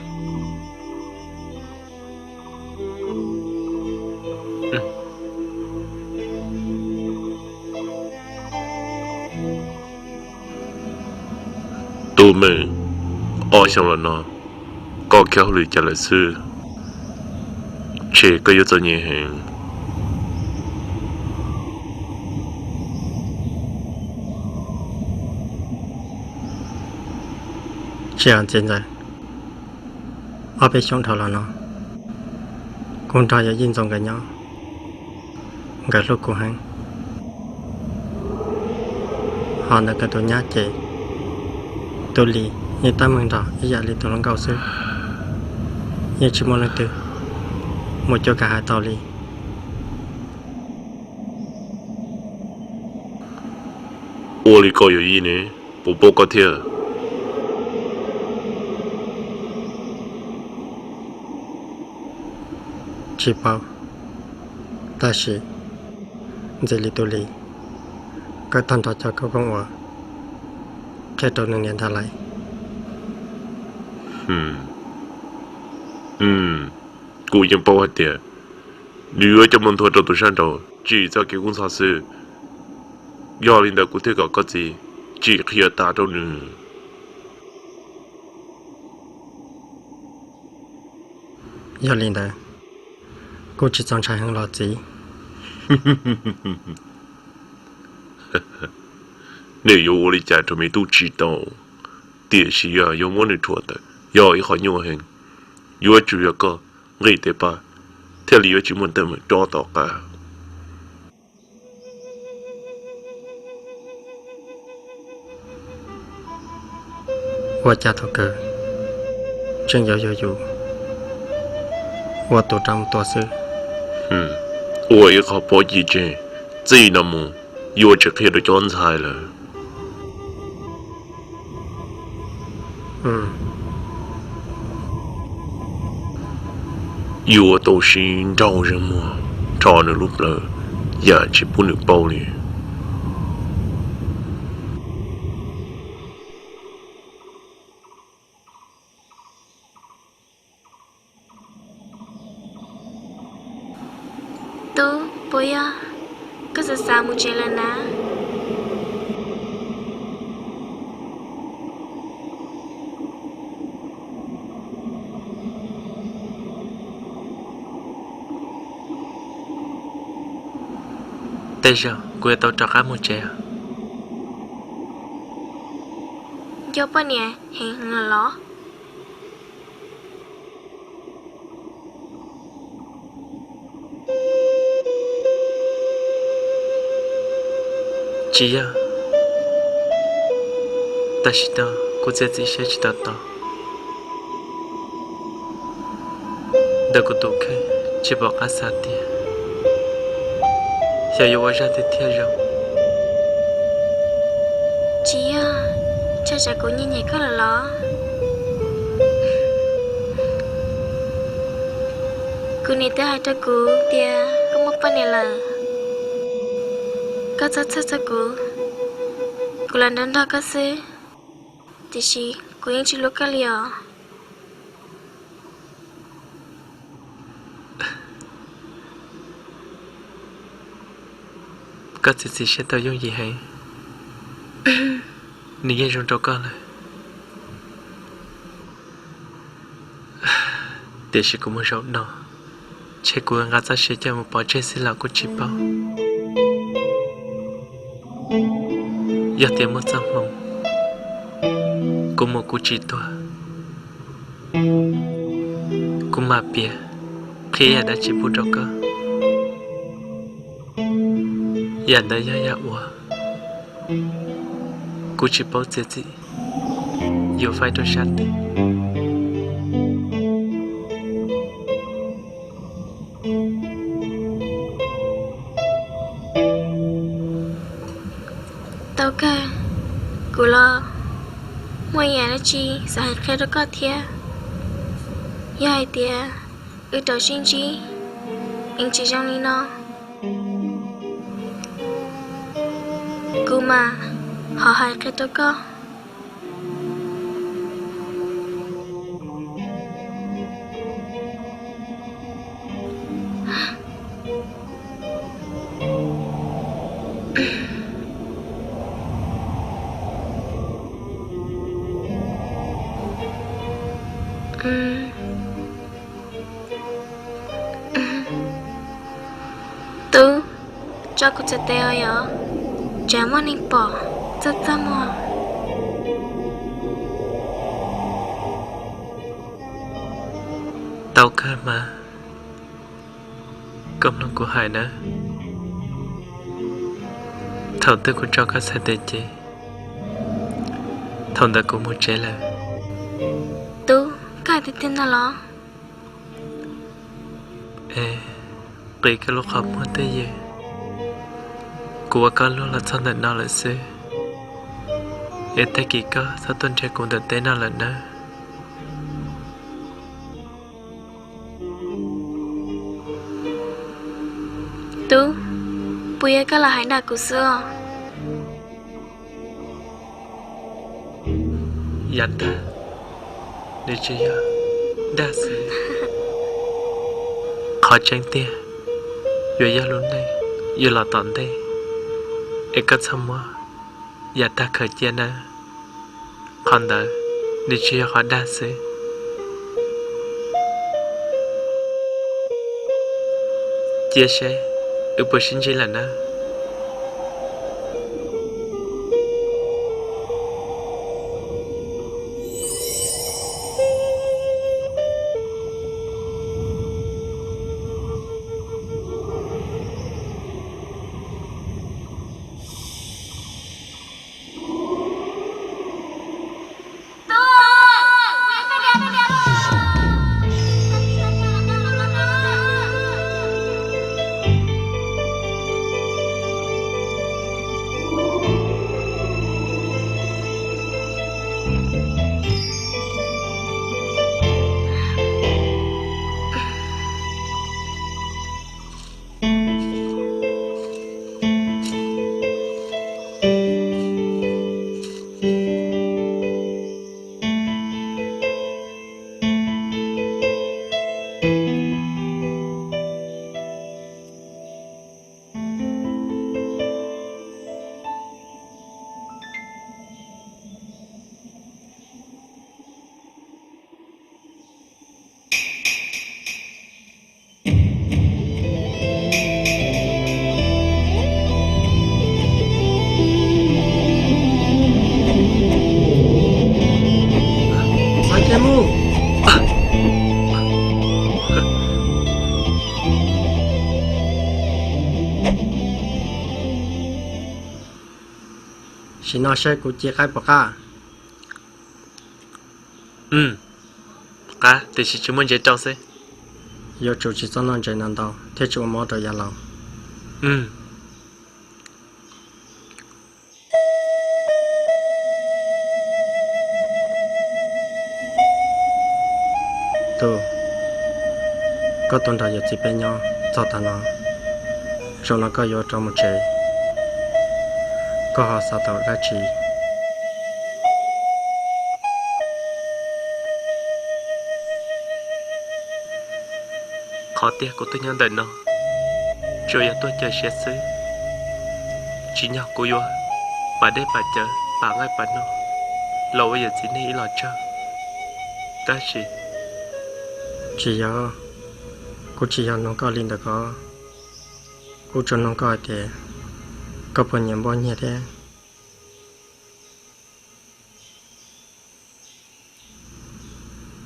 Ua meej, ob xyoos los no koj khiav hauj lwm cas lawm xwb? Ntshe koj yuav txom nyem heev. Tsis yog, txiv ntxawm, ob peb xyoos dhau los no kuv nrog yawm yij ntxoov nkawd nyob, nkawd hlub kuv heev. Ho ntawm koj tus nyab ces tus Lis yeej tab meeg nrog ib yam li tus hluas nkauj xwb, yeej tsis muaj leej twg mus cuag nkawd hais tau li. Ua li koj yawm yij ne, puas paub koj thiab? Tsis paub, tab sis ntxim li tus Lis, koj tag nrho cov khawv koob uas qhia rau nws niam ntag lauj. Kuv yeej paub hais tias nws yuav coj mus nthua rau tus sab nraud tsim txoj kev kub ntxhov xwb. Yog li ntawd kuv thiaj kom koj txiv tsim qhia tas rau nws. Yog li ntawd, kuv tsis txaus ntshai heev los txiv? Nws yuav ua li cas rau me tub tsis tau, tiam sis yog yuav muab nws rhuav tawm yog ib qho nyuaj heev. Yuav tsum yog koj nqis tes pab thiaj li yuav tsis muaj teeb meem rov tom qab. Ua cas thaum kawg tseem yuav yuav yus ua tus rov mus tua xwb. Ua ib qho pob ci tseg, txij no mus yuav tsis qhia rau cov ntxhais lawm. Yuav tau sib nrauj zeeg muag rho nws lub plawv, yam tsis pub nws paub li. Tub, puas yog koj xav xav mus tsev lawm na? Tej zaum kuv yuav tau rov qab mus tsev. Nco poj niam heev heev lawm los? Tsis yog, tam sim no kuv txiav txim siab tsis tau tau. Ntawm kuv tus kheej tsis pom qab xav tias xyov yuav ua zaj twg thiaj zoo. Tsis yog, txhob txhawj, kuv nyiam nyiam koj lawm los? Kuv niam twb hais rau kuv tias koj muaj poj niam lawm. Koj txhob txhawj txog kuv, kuv lam nrog nrog koj xwb, tiam sis kuv yeej tsis hlub koj li os. Koj txiav txim siab tau yooj yim heev, nws yeej zoo rau koj lawm. Tiam sis kuv mus zaum no, ntshe kuv nqa txoj sia coj mus pov tseg xwb los kuj tsis paub. Yog tias muaj txoj hmoo, kuv mus kuv tsis tuag, kuv mam piav qhia yam dab tsi pub rau koj. Yam ntawd yog yam uas kuv tsis paub txiav txim yuav faib rau sab twg. Tau kawg, kuv los muaj yam dab tsi xav hais qhia rau koj thiab. Yog hais tias wb rov sib ntsib es tsis zoo li no, kuv mam ho hais qhia rau koj. Tso kuv txhais tes os yom, tsam muaj neeg pom, txaj txaj muag. Tau kawg mas, koj mloog kuv hais nawb. Thaum twg kuv tso koj txhais tes ces thaum ntawd kuv mus tsev lawm. Tub, koj hais tiag tiag ntag los? Es, qi koj lub qhov muag twj ywm, kuv ua koj luag los txog ntawm no lawm xwb. Es tag kis koj txhob tuaj nrhiav kuv ntawm teb no lawm nawb. Tub, puas yog koj los hais dag kuv xwb os? Yav tag, nws tsis yog dag xwb. Qhov tseeb tiag, yuav yog lub neej yuav los tom ntej, es koj txhob muab yav tag khaws cia nawb. Qhov ntawd nws tsis yog qhov dag xwb. Cia seb wb puas sib ntsib lawm nawb. Sim no saib kuv ci qaib puas qab. Qab tiam sis tsis muaj ntses rau xwb. Yuav tsum tsis txhob noj ntses no ntau thiab tsis ua mob rau yav laus. Tub, koj tuaj nrog yawm txiv peb nyob txog tav no, zaum no koj yuav rov mus tsev, koj ho xav tau dab tsi? Qhov tiag kuv tuaj nyob ntawm no, tsuas yog tuaj cawm siav xwb. Tsim nyog kuv yuav pam dej pam cawv pam nqaij pam no los ua yawm txiv neej ib los tsaug. Tab sis tsis yog, kuv tsis yog nug koj li ntawd ko. Kuv tsuas nug koj hais tias koj puas nyiam npoj nyiag thiab.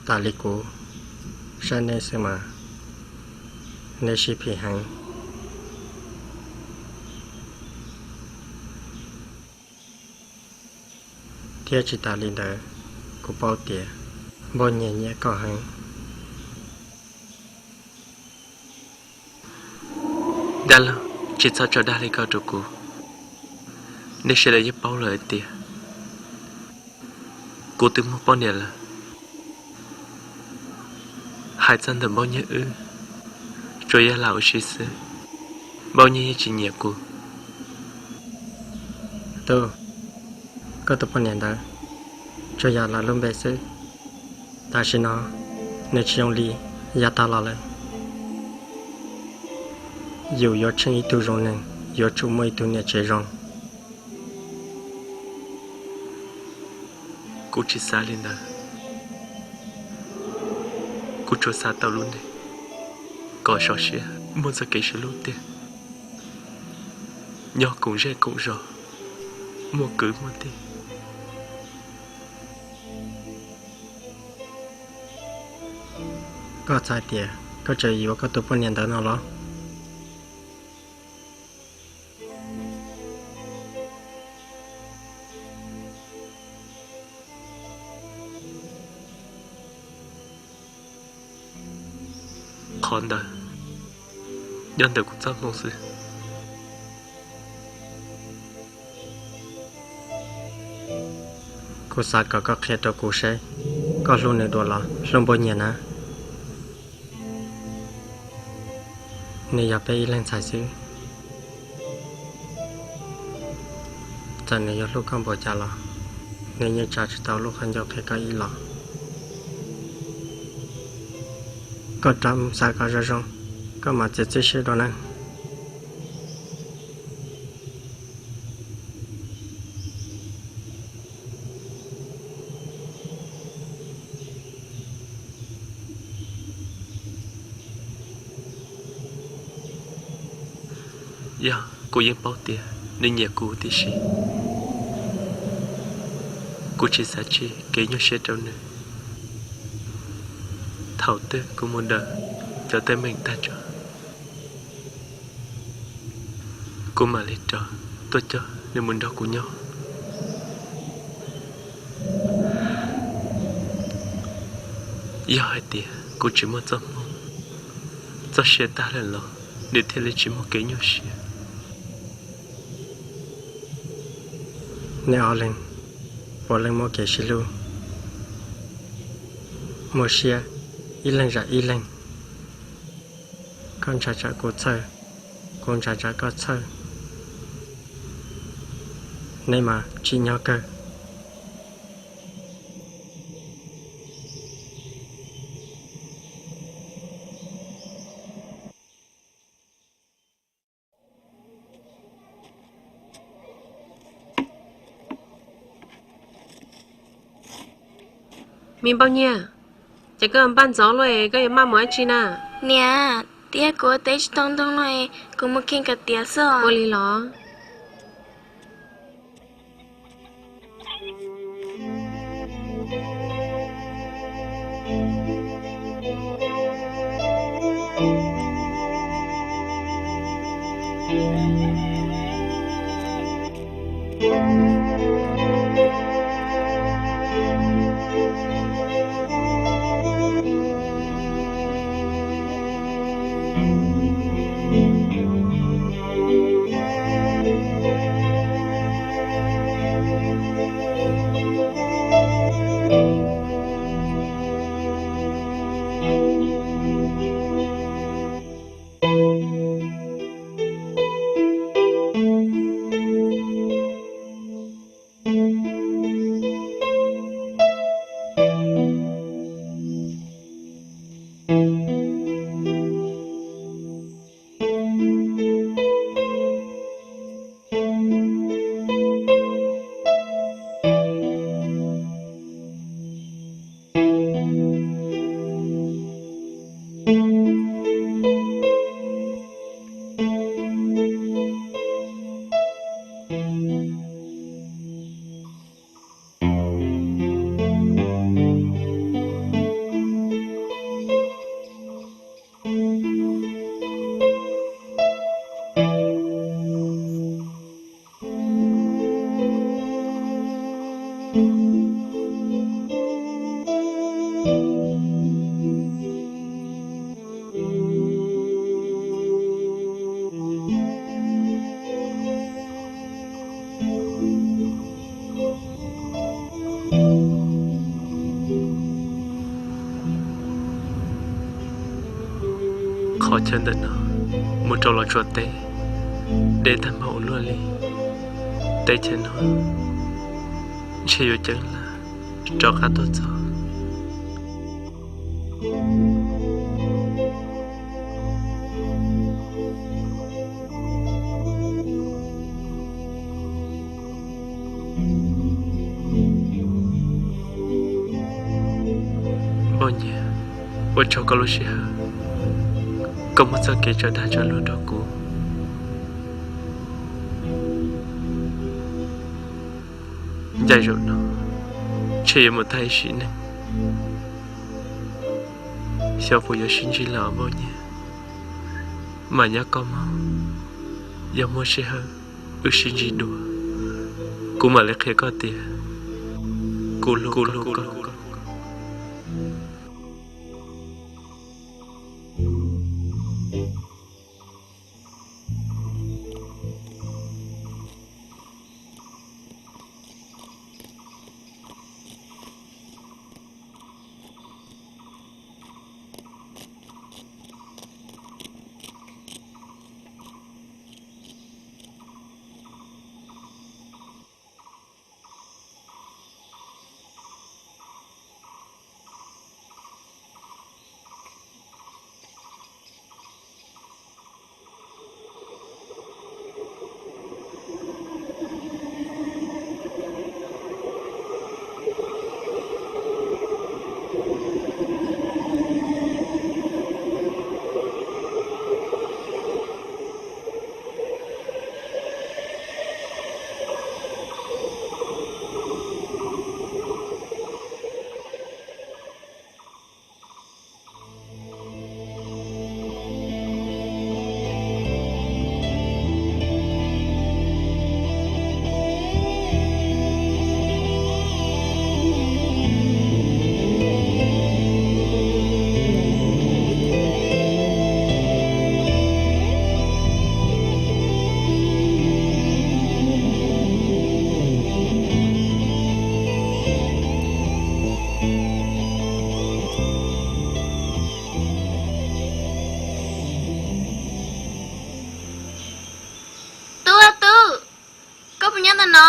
Tas li kuv saib neb xwb mas neb sib phim heev, thiab tsis tas li ntawd, kuv paub tias npoj nyiag nyiam koj heev. Dab laug, tsis txhob tso dag li ko rau kuv. Nej sawv daws yeej paub lawm hais tias kuv twb muaj poj niam lawm. Hais txog ntawm npoj nyiag wb, tsuas yog lam ua si xwb, npoj nyiag yeej tsis nyiam kuv. Tub, koj tus poj niam ntawd tsuas yog lam lub npe xwb. Tam sim no nws tsis zoo li yav tag los lawm. Yus yuav tsheej ib tug zoo neeg yuav tsum muaj ib tug niam tsev zoo. Kuv tsis xav li ntawd. Kuv tsuas xav tau lub neej kom sov siab muaj txoj kev sib hlub tiag. nyob koom zej koom zos, muaj kwv muaj tij. Koj xav tias koj tseem yuav koj tus poj niam ntawd no los? Qhov ntawd nyob ntawm kuv txoj hmoo xwb. Kuv xav kom koj qhia rau kuv seb koj hlub nws dua los hlub npaum nyias na. Nws yog peb ib leeg ntxhais xwb, txawm nws yuav hlub koj npaum cas los nws yeej tsa tsis tau lub qhov ncauj qhia koj ib los. Koj rov mus xav kom zoo zoo, koj mam txiav txim siab dua nawb. Yog, kuv yeej paub tias nws nyiam kuv tib si. Kuv tsis xav tseg kev nyuaj siab rau nws. Thaum twg kuv mus daws cov teeb meem tag tso, kuv mam li rov tuaj coj nws mus nrog kuv nyob. Yog hais tias kuv tsis muaj txoj hmoo, txoj sia tag lawm los nws thiaj li tsis muaj kev nyuaj siab. Nej ob leeg puav leej muaj kev sib hlub, muaj siab ib leeg zam ib leeg. Koj ntshai tsam kuv txhawj, kuv ntshai tsam koj txhawj, nej mas tsim nyog kawg. Me Npauj Nyiaj, ces koj npaj ntxov luaj es koj yuav maj mus dab tsi na? Niam, tiab kuv ua teb tsis tau ntoo no es kuv mus khi kom tiav xwb os. Ua li los? Qhov chaw ntawm no mus rau Los Tsuas teb deb tag npaum ua luaj li. Teb chaws no ntshe yuav ceev lawm rov qab tuaj txog. Npauj Nyiaj, ua tsaug koj lub sij hawm, koj muab txoj kev tsav dag tsav luag rau kuv. Caij zaum no, ntshe yuav mus tag ib sim neej, xyov puas yuav sib ntsib lawm os npauj nyiaj. Mas nyob koj mog, yog muaj sij hawm wb sib ntsib dua, kuv mam li qhia koj tias kuv hlub koj. Tub, tub, koj puas nyob ntawm no?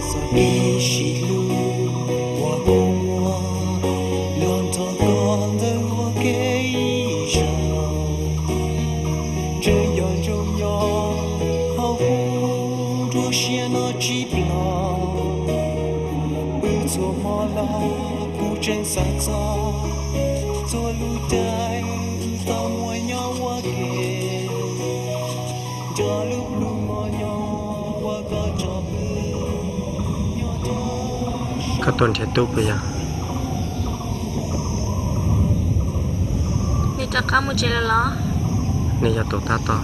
Txog ib sim lub uas kuv muaj los nrog koj ntawm ua ke ib zaug, ntshe yog ntsoov nyob hauv kuv nruab siab no tsis ploj. Wb txhua hmo los kuv tseem xav txog txhua lub caij wb tau muaj nyob ua ke, nrog lub plhu mos nyob ua koj tso pw nyob rau. Koj tuaj nrhiav tub puas yog? Nws rov qab mus tsev lawm los? Nws yog tus tab tom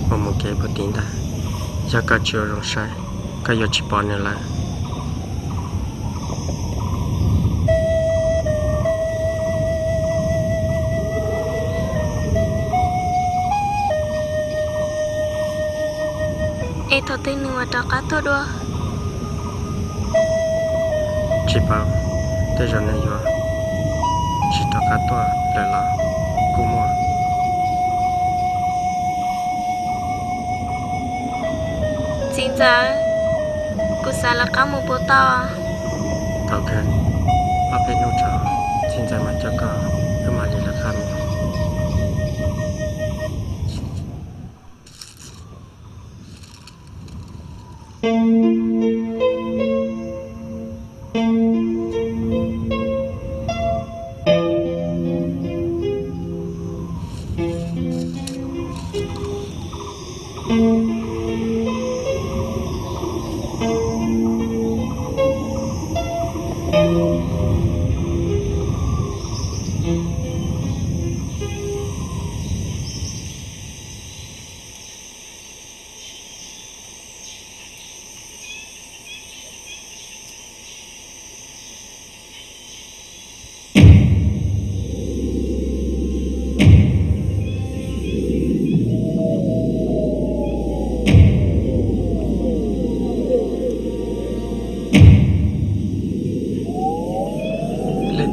mus mus kev puag tim ntag. Yog koj tsis ua zoo saib, koj yuav tsis pom nws lawm. Es thaum twg nws mam rov qab tuaj dua? Tsis paub, tej zaum nws yuav tsis rov qab tuaj lawm los kuj muaj. Txiv ntxawm, kuv xav lawv qab mus puas tau? Tau kawg, ob peb hnub tso, txiv ntxawm mam coj koj, wb mam li lawv qab mus.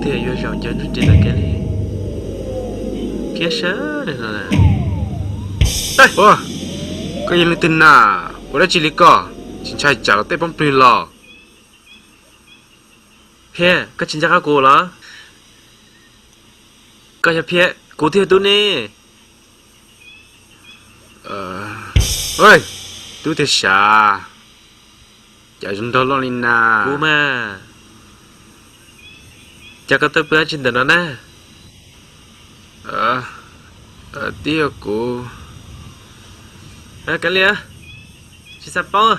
Thiaj yuav zaum ncaws nruab nrib ntawm kev li thiab sawv daws no. Koj yog leej twg na? Ua dab tsi li koj? Tsis ntshai tsam luag tej poob plig los? Phiaj, koj tsis ntshai qab kuv los? Koj yog Phiaj, kuv thiaj yog Tub ne. Tub tiag sav, cas zoo nraug loj li na. Kuv mas, cas koj tuaj pw dab tsi ntawm no na? Twb yog kuv. Kav liam, tsis xav paub,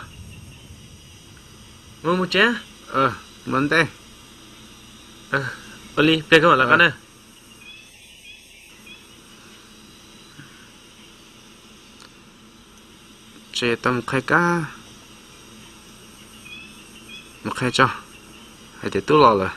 mus mus tsev. Mus ntej. Ua li pliag koj mam los qab na. Tsis tau mus qhia kab, mus qhia tso, hais tias Tub los lawm.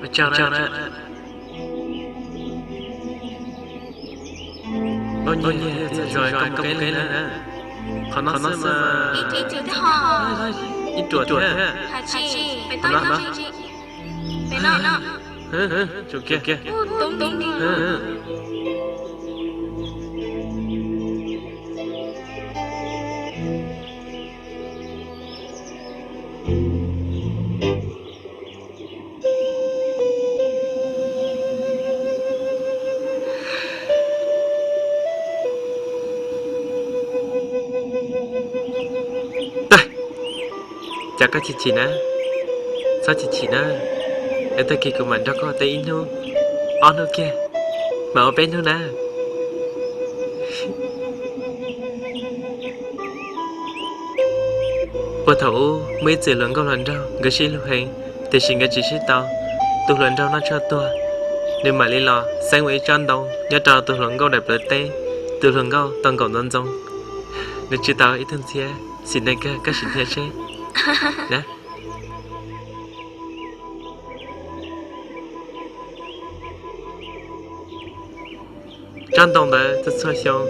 Ua tsaug na. Nkauj Nyiaj, txhua zaus koj mus kev li na. Qhov no xwb mas ib ruam thiab. Tsum kiag. Cas koj chim chim na? Txhob chim chim na, es tag kis kuv mam nrog koj ua teb ib hnub, ob hnub kiag, mam ua peb hnub na. Puag thaum ub muaj ib txwm hluas nkauj hluas nraug nkawd sib hlub heev, tiam sis nkawd tsis sib tau. Tus hluas nraug noj tshuaj tuag, nws mam li los xeeb ua ib tsob ntoo nyob rau tus hluas nkauj daim plawv teb. Tus hluas nkauj tau nkaum ntxoov ntxoo, nws tswv tau ib tug ntxhiab. Xim neej kawg, koj sim nrhiav seb na. Tsob ntoo ntawd txhua txhua xyoo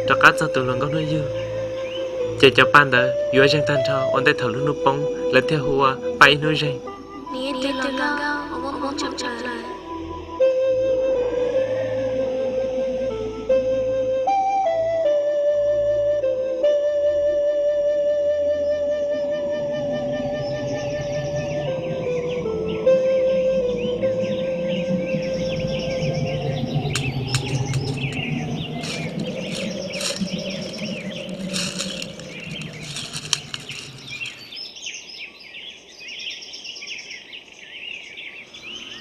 rov qab txog tus hluas nkauj hnub yug, ces cov paj ntawd yuav zeeg tag nrho ua ntej thaum lub hnub poob, lawv thiaj hu ua paj ib hnub zeeg.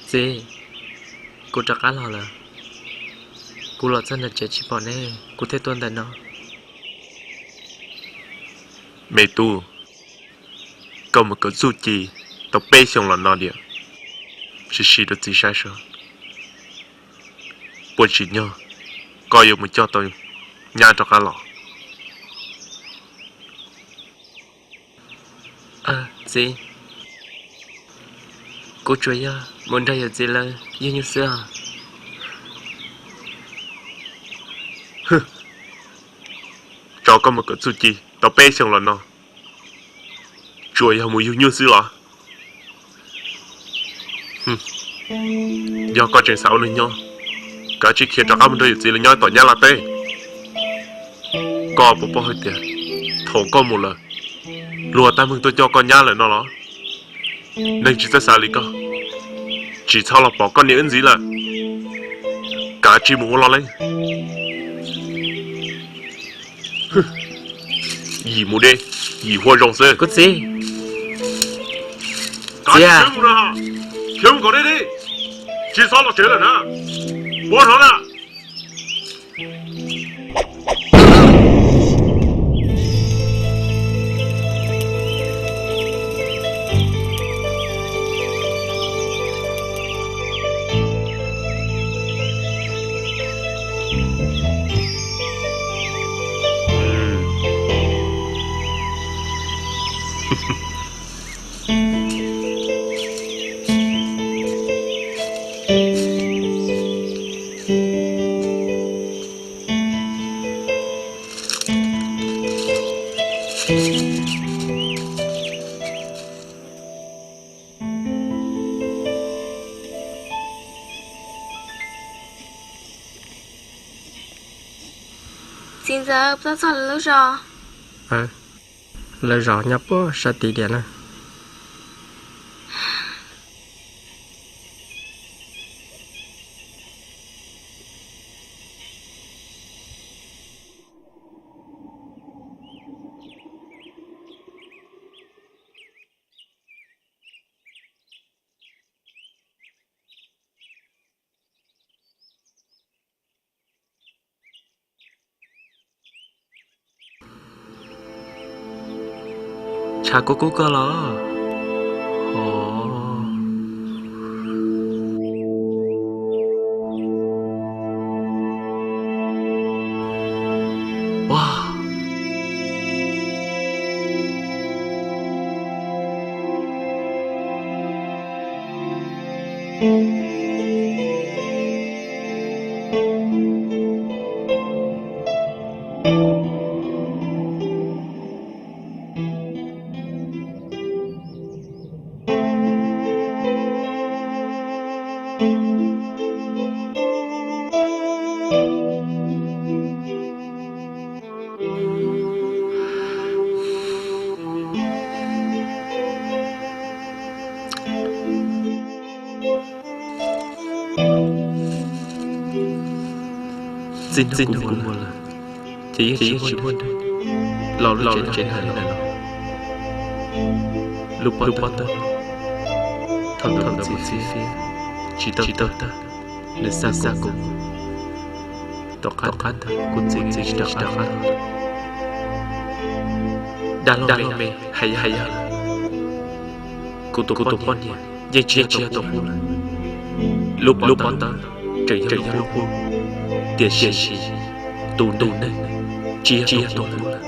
Txiv, kuv rov qab los lawm. Kuv los txog nram tsev tsis pom neb, kuv thiaj tuaj ntawm no. Me tub, koj mus kawm txuj ci tau peb xyoos los no diam, sim sim rau txiv saib seb puas tsim nyog koj yuav mus coj tau nyab rov qab los. Txiv, kuv tsuas yog mus nrog yawm txiv lawv yug nyuj xwb os. tso koj mus kawm txuj ci tau peb xyoos los no, tsuas yog mus yug nyuj xwb los? Yog koj tseem xav ua neeg nyob, kav tsij khiav rov qab mus nrog yawm txiv lawv nyob tom Nyab Laj teb. Koj puas paub hais tias thaum koj mus lawm, luag tab meeg tuaj coj koj nyab lawm no los? Neeg tsis txawj xav li koj, tsis txhob los pom koj niam wb ntxiv lawm. Kav tsij mus ua loj leej. Yim mus deb, yim hua zoo xwb. Kuv txiv, txiv, khiav mus kom deb deb, tsis txhob los tsev lawm na. Puab hnov na. Txiv ntxawm, peb txog lawv lub zos. Lawv zos nyob puag sab tid diam na. Tshav kub kub koj los? Txij hnub kuv muaj lawm, ces yeej tsis muaj neeg los lub tsev no li lawm. Lub pob tawb, thaum ntawd kuv txiv fiab, tsis tau tawg, nws xa xa kuv. Tom qab ntawd kuv txiv tsis rov qab los. Dab loj me hais yog, kuv tus poj niam yeej tsis yog tus qub lawm. Lub pob tawb tseem yog lub qub, tiam sis tus neeg tsis yog tus qub lawm.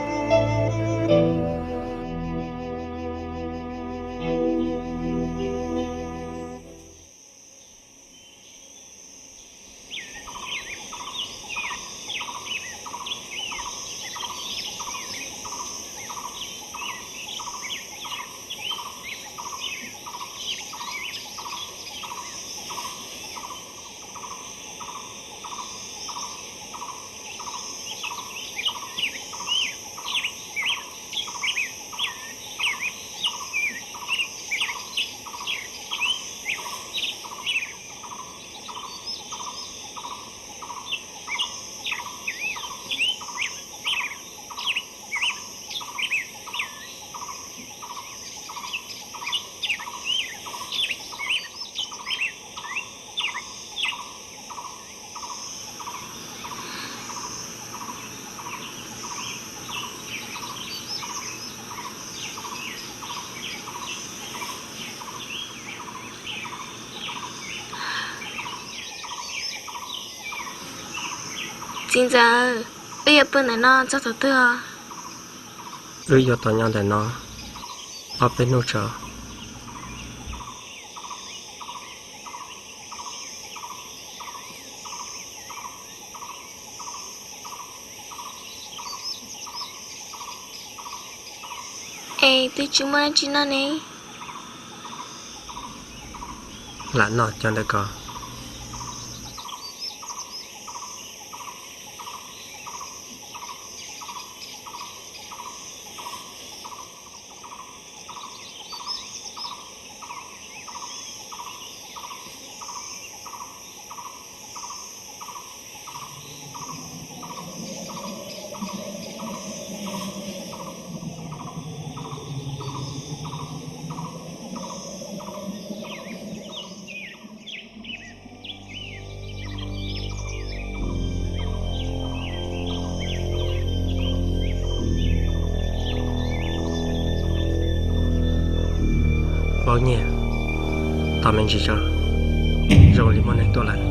Txiv ntxawm, wb yuav pw ntawm no txog thaum twg os? Wb yuav tos nyob ntawm no ob peb hnub tso. Twb tsis muaj dab tsi noj ne. Lam noj cov ntawd ko. Npaum nyiaj, tos me ntsis tso, zoo li muaj neeg tuaj lawm.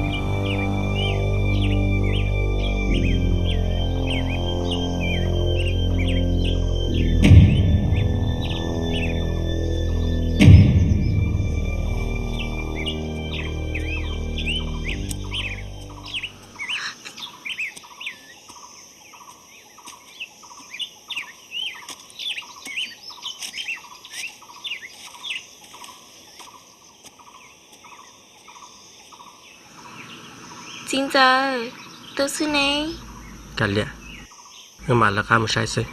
Txiv ntxawm, tu xwb ne. Kav liam, wb mam lawv qab mus saib xwb.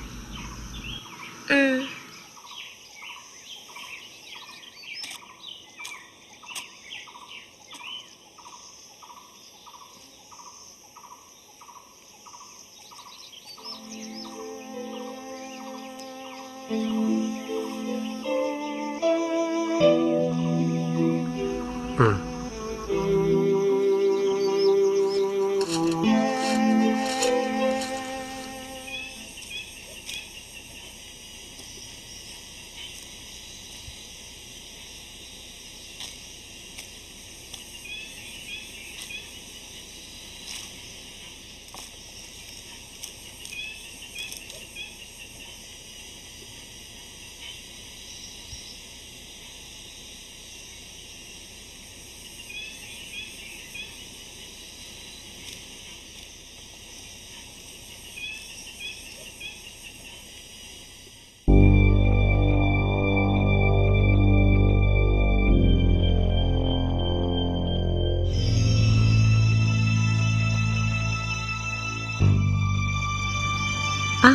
Ab,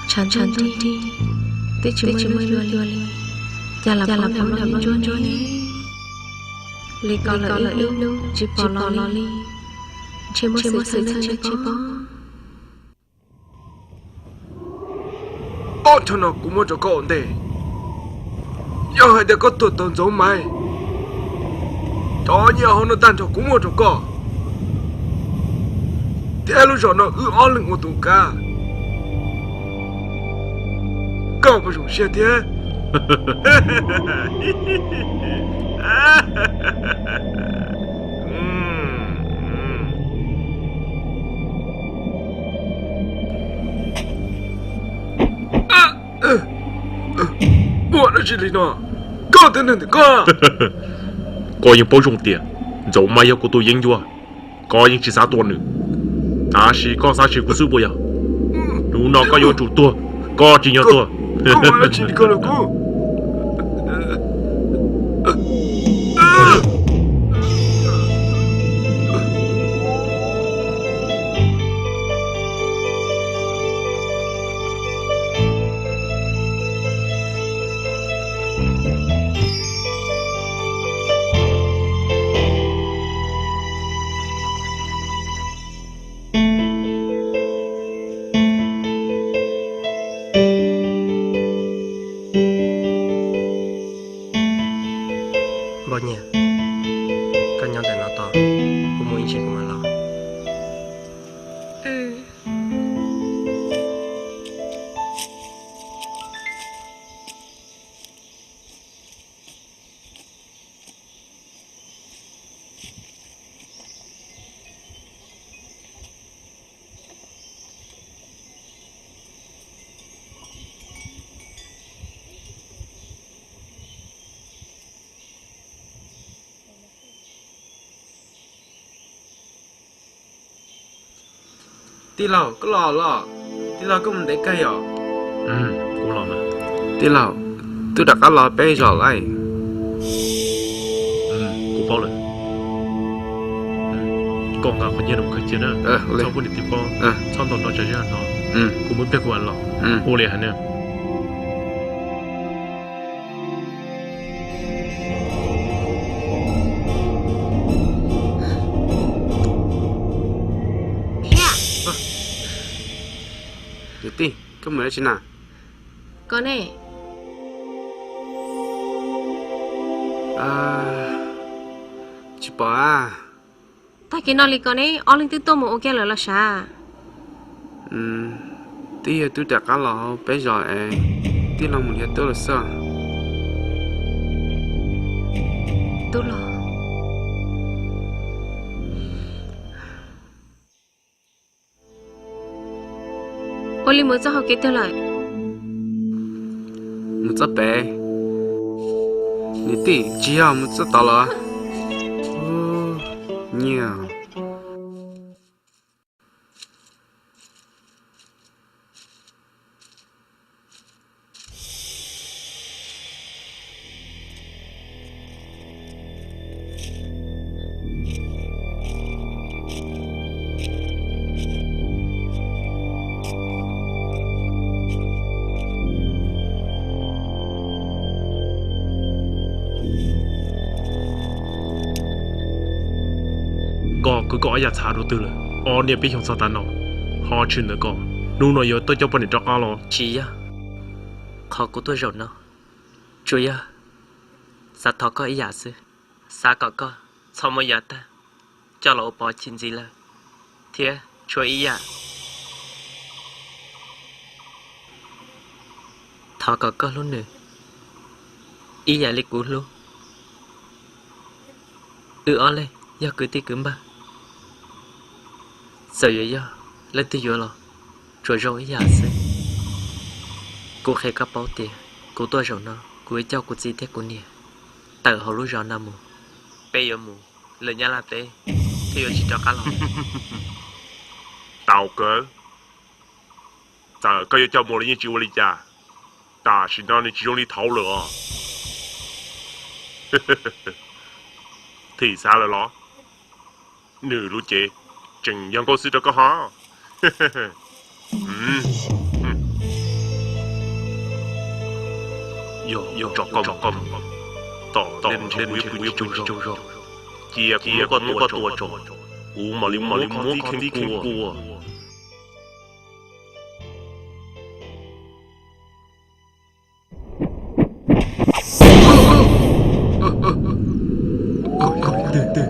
tshav ntuj nrig, twb tsis muaj ib lub yuav li, cas lam paub nram lub ntsuab ntsuab ne. Li ko lawm ib hnub tsis pom los li, ntshe muaj xwm txheej tsis paub. Ob choj no kuv muab rau koj ua ntej. Yog hais tias koj tua tau Ntxoov Maiv, cov nyiaj hauv no tag nrho kuv muab rau koj, thiab lub zos no wb ob leeg ua tus kav. Koj puas zoo siab thiab? Muaj dab tsi li no? Koj twb nug ntawm koj. Koj yeej paub zoo tias Ntxoov Maiv yog kuv tus yeeb ncuab, koj yeej tsis xav tua nws. Tab sis koj xav tsis kuv xwb puas yog? Hnub no koj yuav tsum tuag, koj tsis yog tuag. Npaum nyiaj, koj nyob ntawm no tos, kuv mus ib ntsis kuv mam los. Tij laug, koj los los? Tij laug, koj mus ntev kawg yom? Kuv los lawm. Tij laug, twb rov qab los peb zos lawm. Kuv paub lawm. Koj nqa qhov nyiaj no mus khaws cia na, txhob pub niam tij paub, txhob ntaus nrov tsam zaj no. Kuv muab pliag kuv mam los. Ua li hais na. Yawm tij, koj mus dab tsi na? Koj ne? Tsis pom a. Tag kis no li ko ne ob leeg twb tuaj mus ua kiag lawm los sav? Twb yog twb rov qab los peb zos es tij laug mus nrhiav tub los xwb. Tub los? Ua li mus txoj hau kev twg lawm? Mus txoj pem. Niam tij, tsis yog mus txoj tod los? Nyiaj. Koj kwv koj ob yam txhav rau twg lawm? Ob niaj peb xyoos txog tav no ho tshwm ntawm koj, hnub no yuav tuaj coj poj niam rov qab los? Tsis yog, qhov kuv tuaj zaum no tsuas yog xav thov koj ib yam xwb, xav kom koj txhob muab yav tag coj los ua pov chim ntxiv lawm, thiab tshuav ib yam, thov kom koj hlub nws ib yam li kuv hlub. Wb ob leeg yog kwv tij kwv npawg, txawm yuav yog leej twg yuav los tsuas zoo ib yam xwb. Kuv qhia koj paub tias kuv tuaj zaum no kuv yuav coj kuv txiv thiab kuv niam tawm hauv lub zos no mus. Peb yuav mus lawm Nyab Laj teb thiab yuav tsis rov qab los. Tau kawg, txawm koj yuav coj mus los yeej tsis ua li cas. Tam sim no nws tsis zoo li thaud lawm os. Thim xav lawm los? Nws lub cev tseem yog nkauj xwb rau koj ho. Yog tso koj mus, tom ntej ntshe kuv yuav pw tsis tsaug zog. Cia kuv muab koj tua tso, kuv mam li muab qhov txib kheej kua. Koj yog leej twg?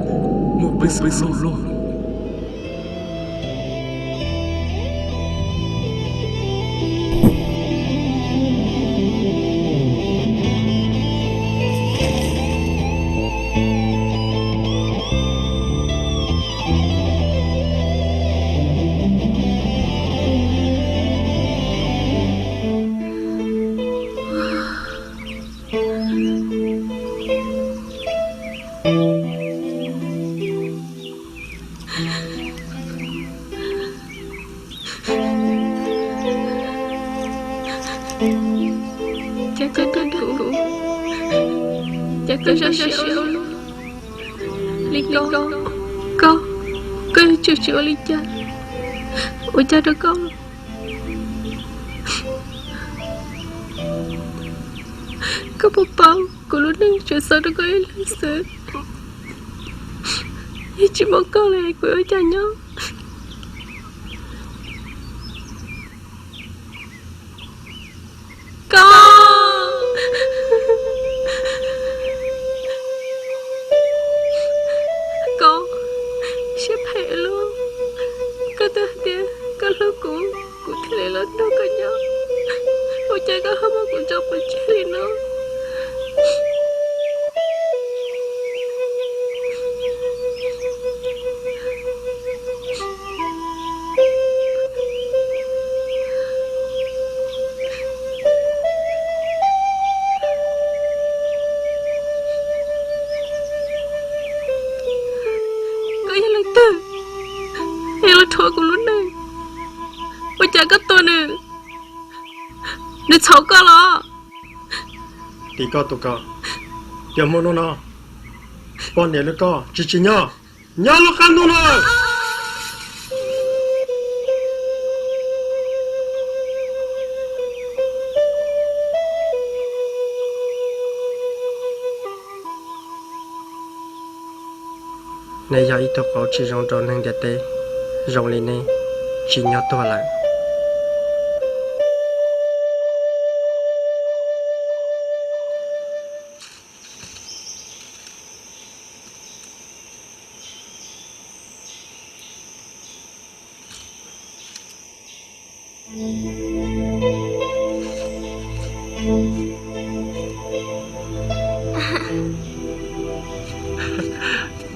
Muaj peev xwm ua luaj. Cas koj dag kuv? Cas koj zoo siab ua luaj li ko? Koj, koj yuav tsum tsis ua li cas, ua cas rau koj? Koj puas paub kuv lub neej tsuas xav rau koj ib leeg xwb, yeej tsis muaj koj li kuv ua cas nyob. Koj, koj siab phem luaj. Koj twb hais tias koj hlub kuv, kuv thiaj li los nrog koj nyob. Ua cas koj ho muab kuv tso pov tseg li no? Koj yog leej twg? Yog los rhuav kuv lub neej. Ua cas koj tua nws? Nws txhaum koj los? Tim koj tus ko, yog muaj hnub no poj niam li koj tsis tsim nyog nyob lub qab ntuj no. Nej yog ib tug qauv tsis zoo rau neeg ntiaj teb, zoo li nej tsim nyog tuag lawm.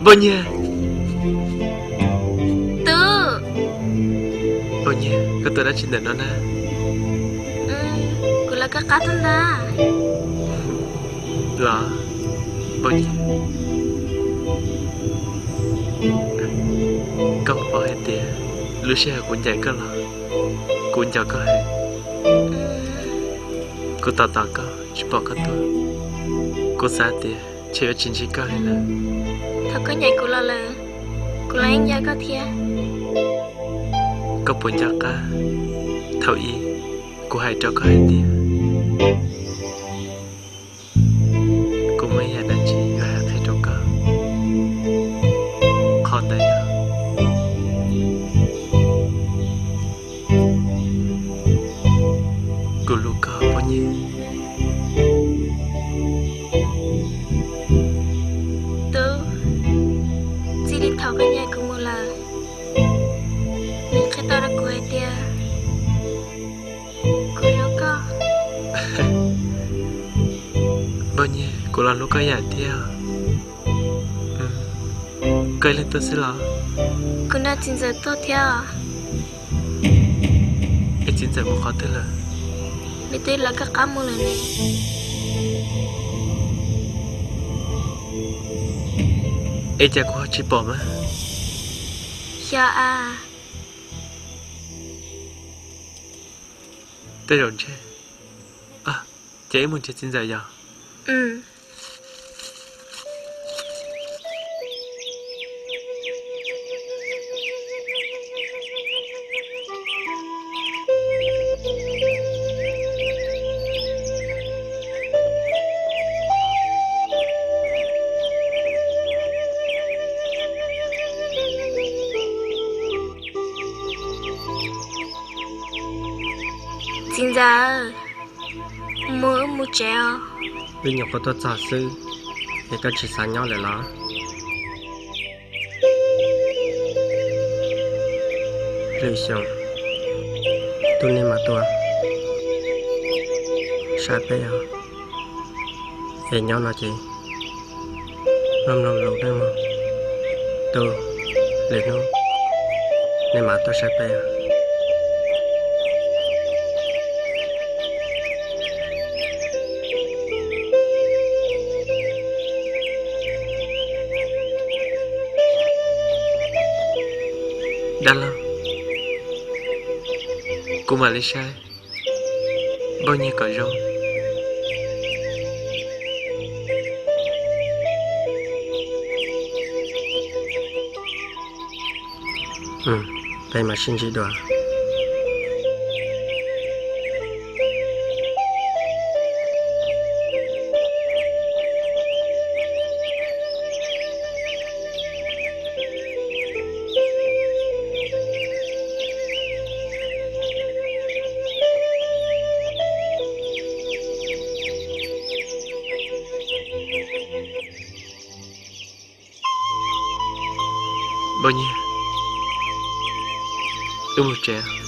Npauj Nyiag. Tub. Npauj Nyiag, koj tuaj dab tsi ntawm no na? Kuv los koj qab tuaj ntag. Los, Npauj Nyiag, koj puas paub hais tias lub sij hawm kuv ncaim koj los, kuv nco koj heev. Kuv tos tos koj tsis pom koj tuaj, kuv xav tias ntshe yuav tsis ntsib koj li lawm. Thaum koj ncaim kuv los lawm, kuv los yeej nco koj thiab. Koj puas nco qab thaum ub kuv hais rau koj hais tias kuv muaj ib yam dab tsi yuav hais qhia rau koj? Qhov ntawd yog kuv hlub koj, Npauj Nyiag. Tub, txij li thaum koj ncaim kuv mus lawm, nws qhia tau rau kuv hais tias kuv hlub koj. Npauj Nyiag, kuv los hlub koj ib yam thiab. Koj ib leeg tuaj xwb los? Kuv nrog txiv ntxawm tuaj thiab os. Es txiv ntxawm mus qhov twg lawm? Nws twb lawv koj qab mus lawm ne. Es cas kuv ho tsis pom mas? Xyov a. Tej zaum ntshe, ces wb mus nrhiav txiv ntxawm yog? Txiv ntxawm, mus wb mus tsev os. Wb nyuam qhuav tuaj txog xwb, es koj tsis xav nyob lawm los? Lwm xyoo tub nej mam tuaj saib peb os. Es nyob no ces mloog mloog lus nawb mog. Tub, lwm hnub nej mam tuaj saib peb os. Dab laug, kuv mam li saib Npauj Nyiag kom zoo. Peb mam sib ntsib dua. Npauj Nyiag, wb mus tsev.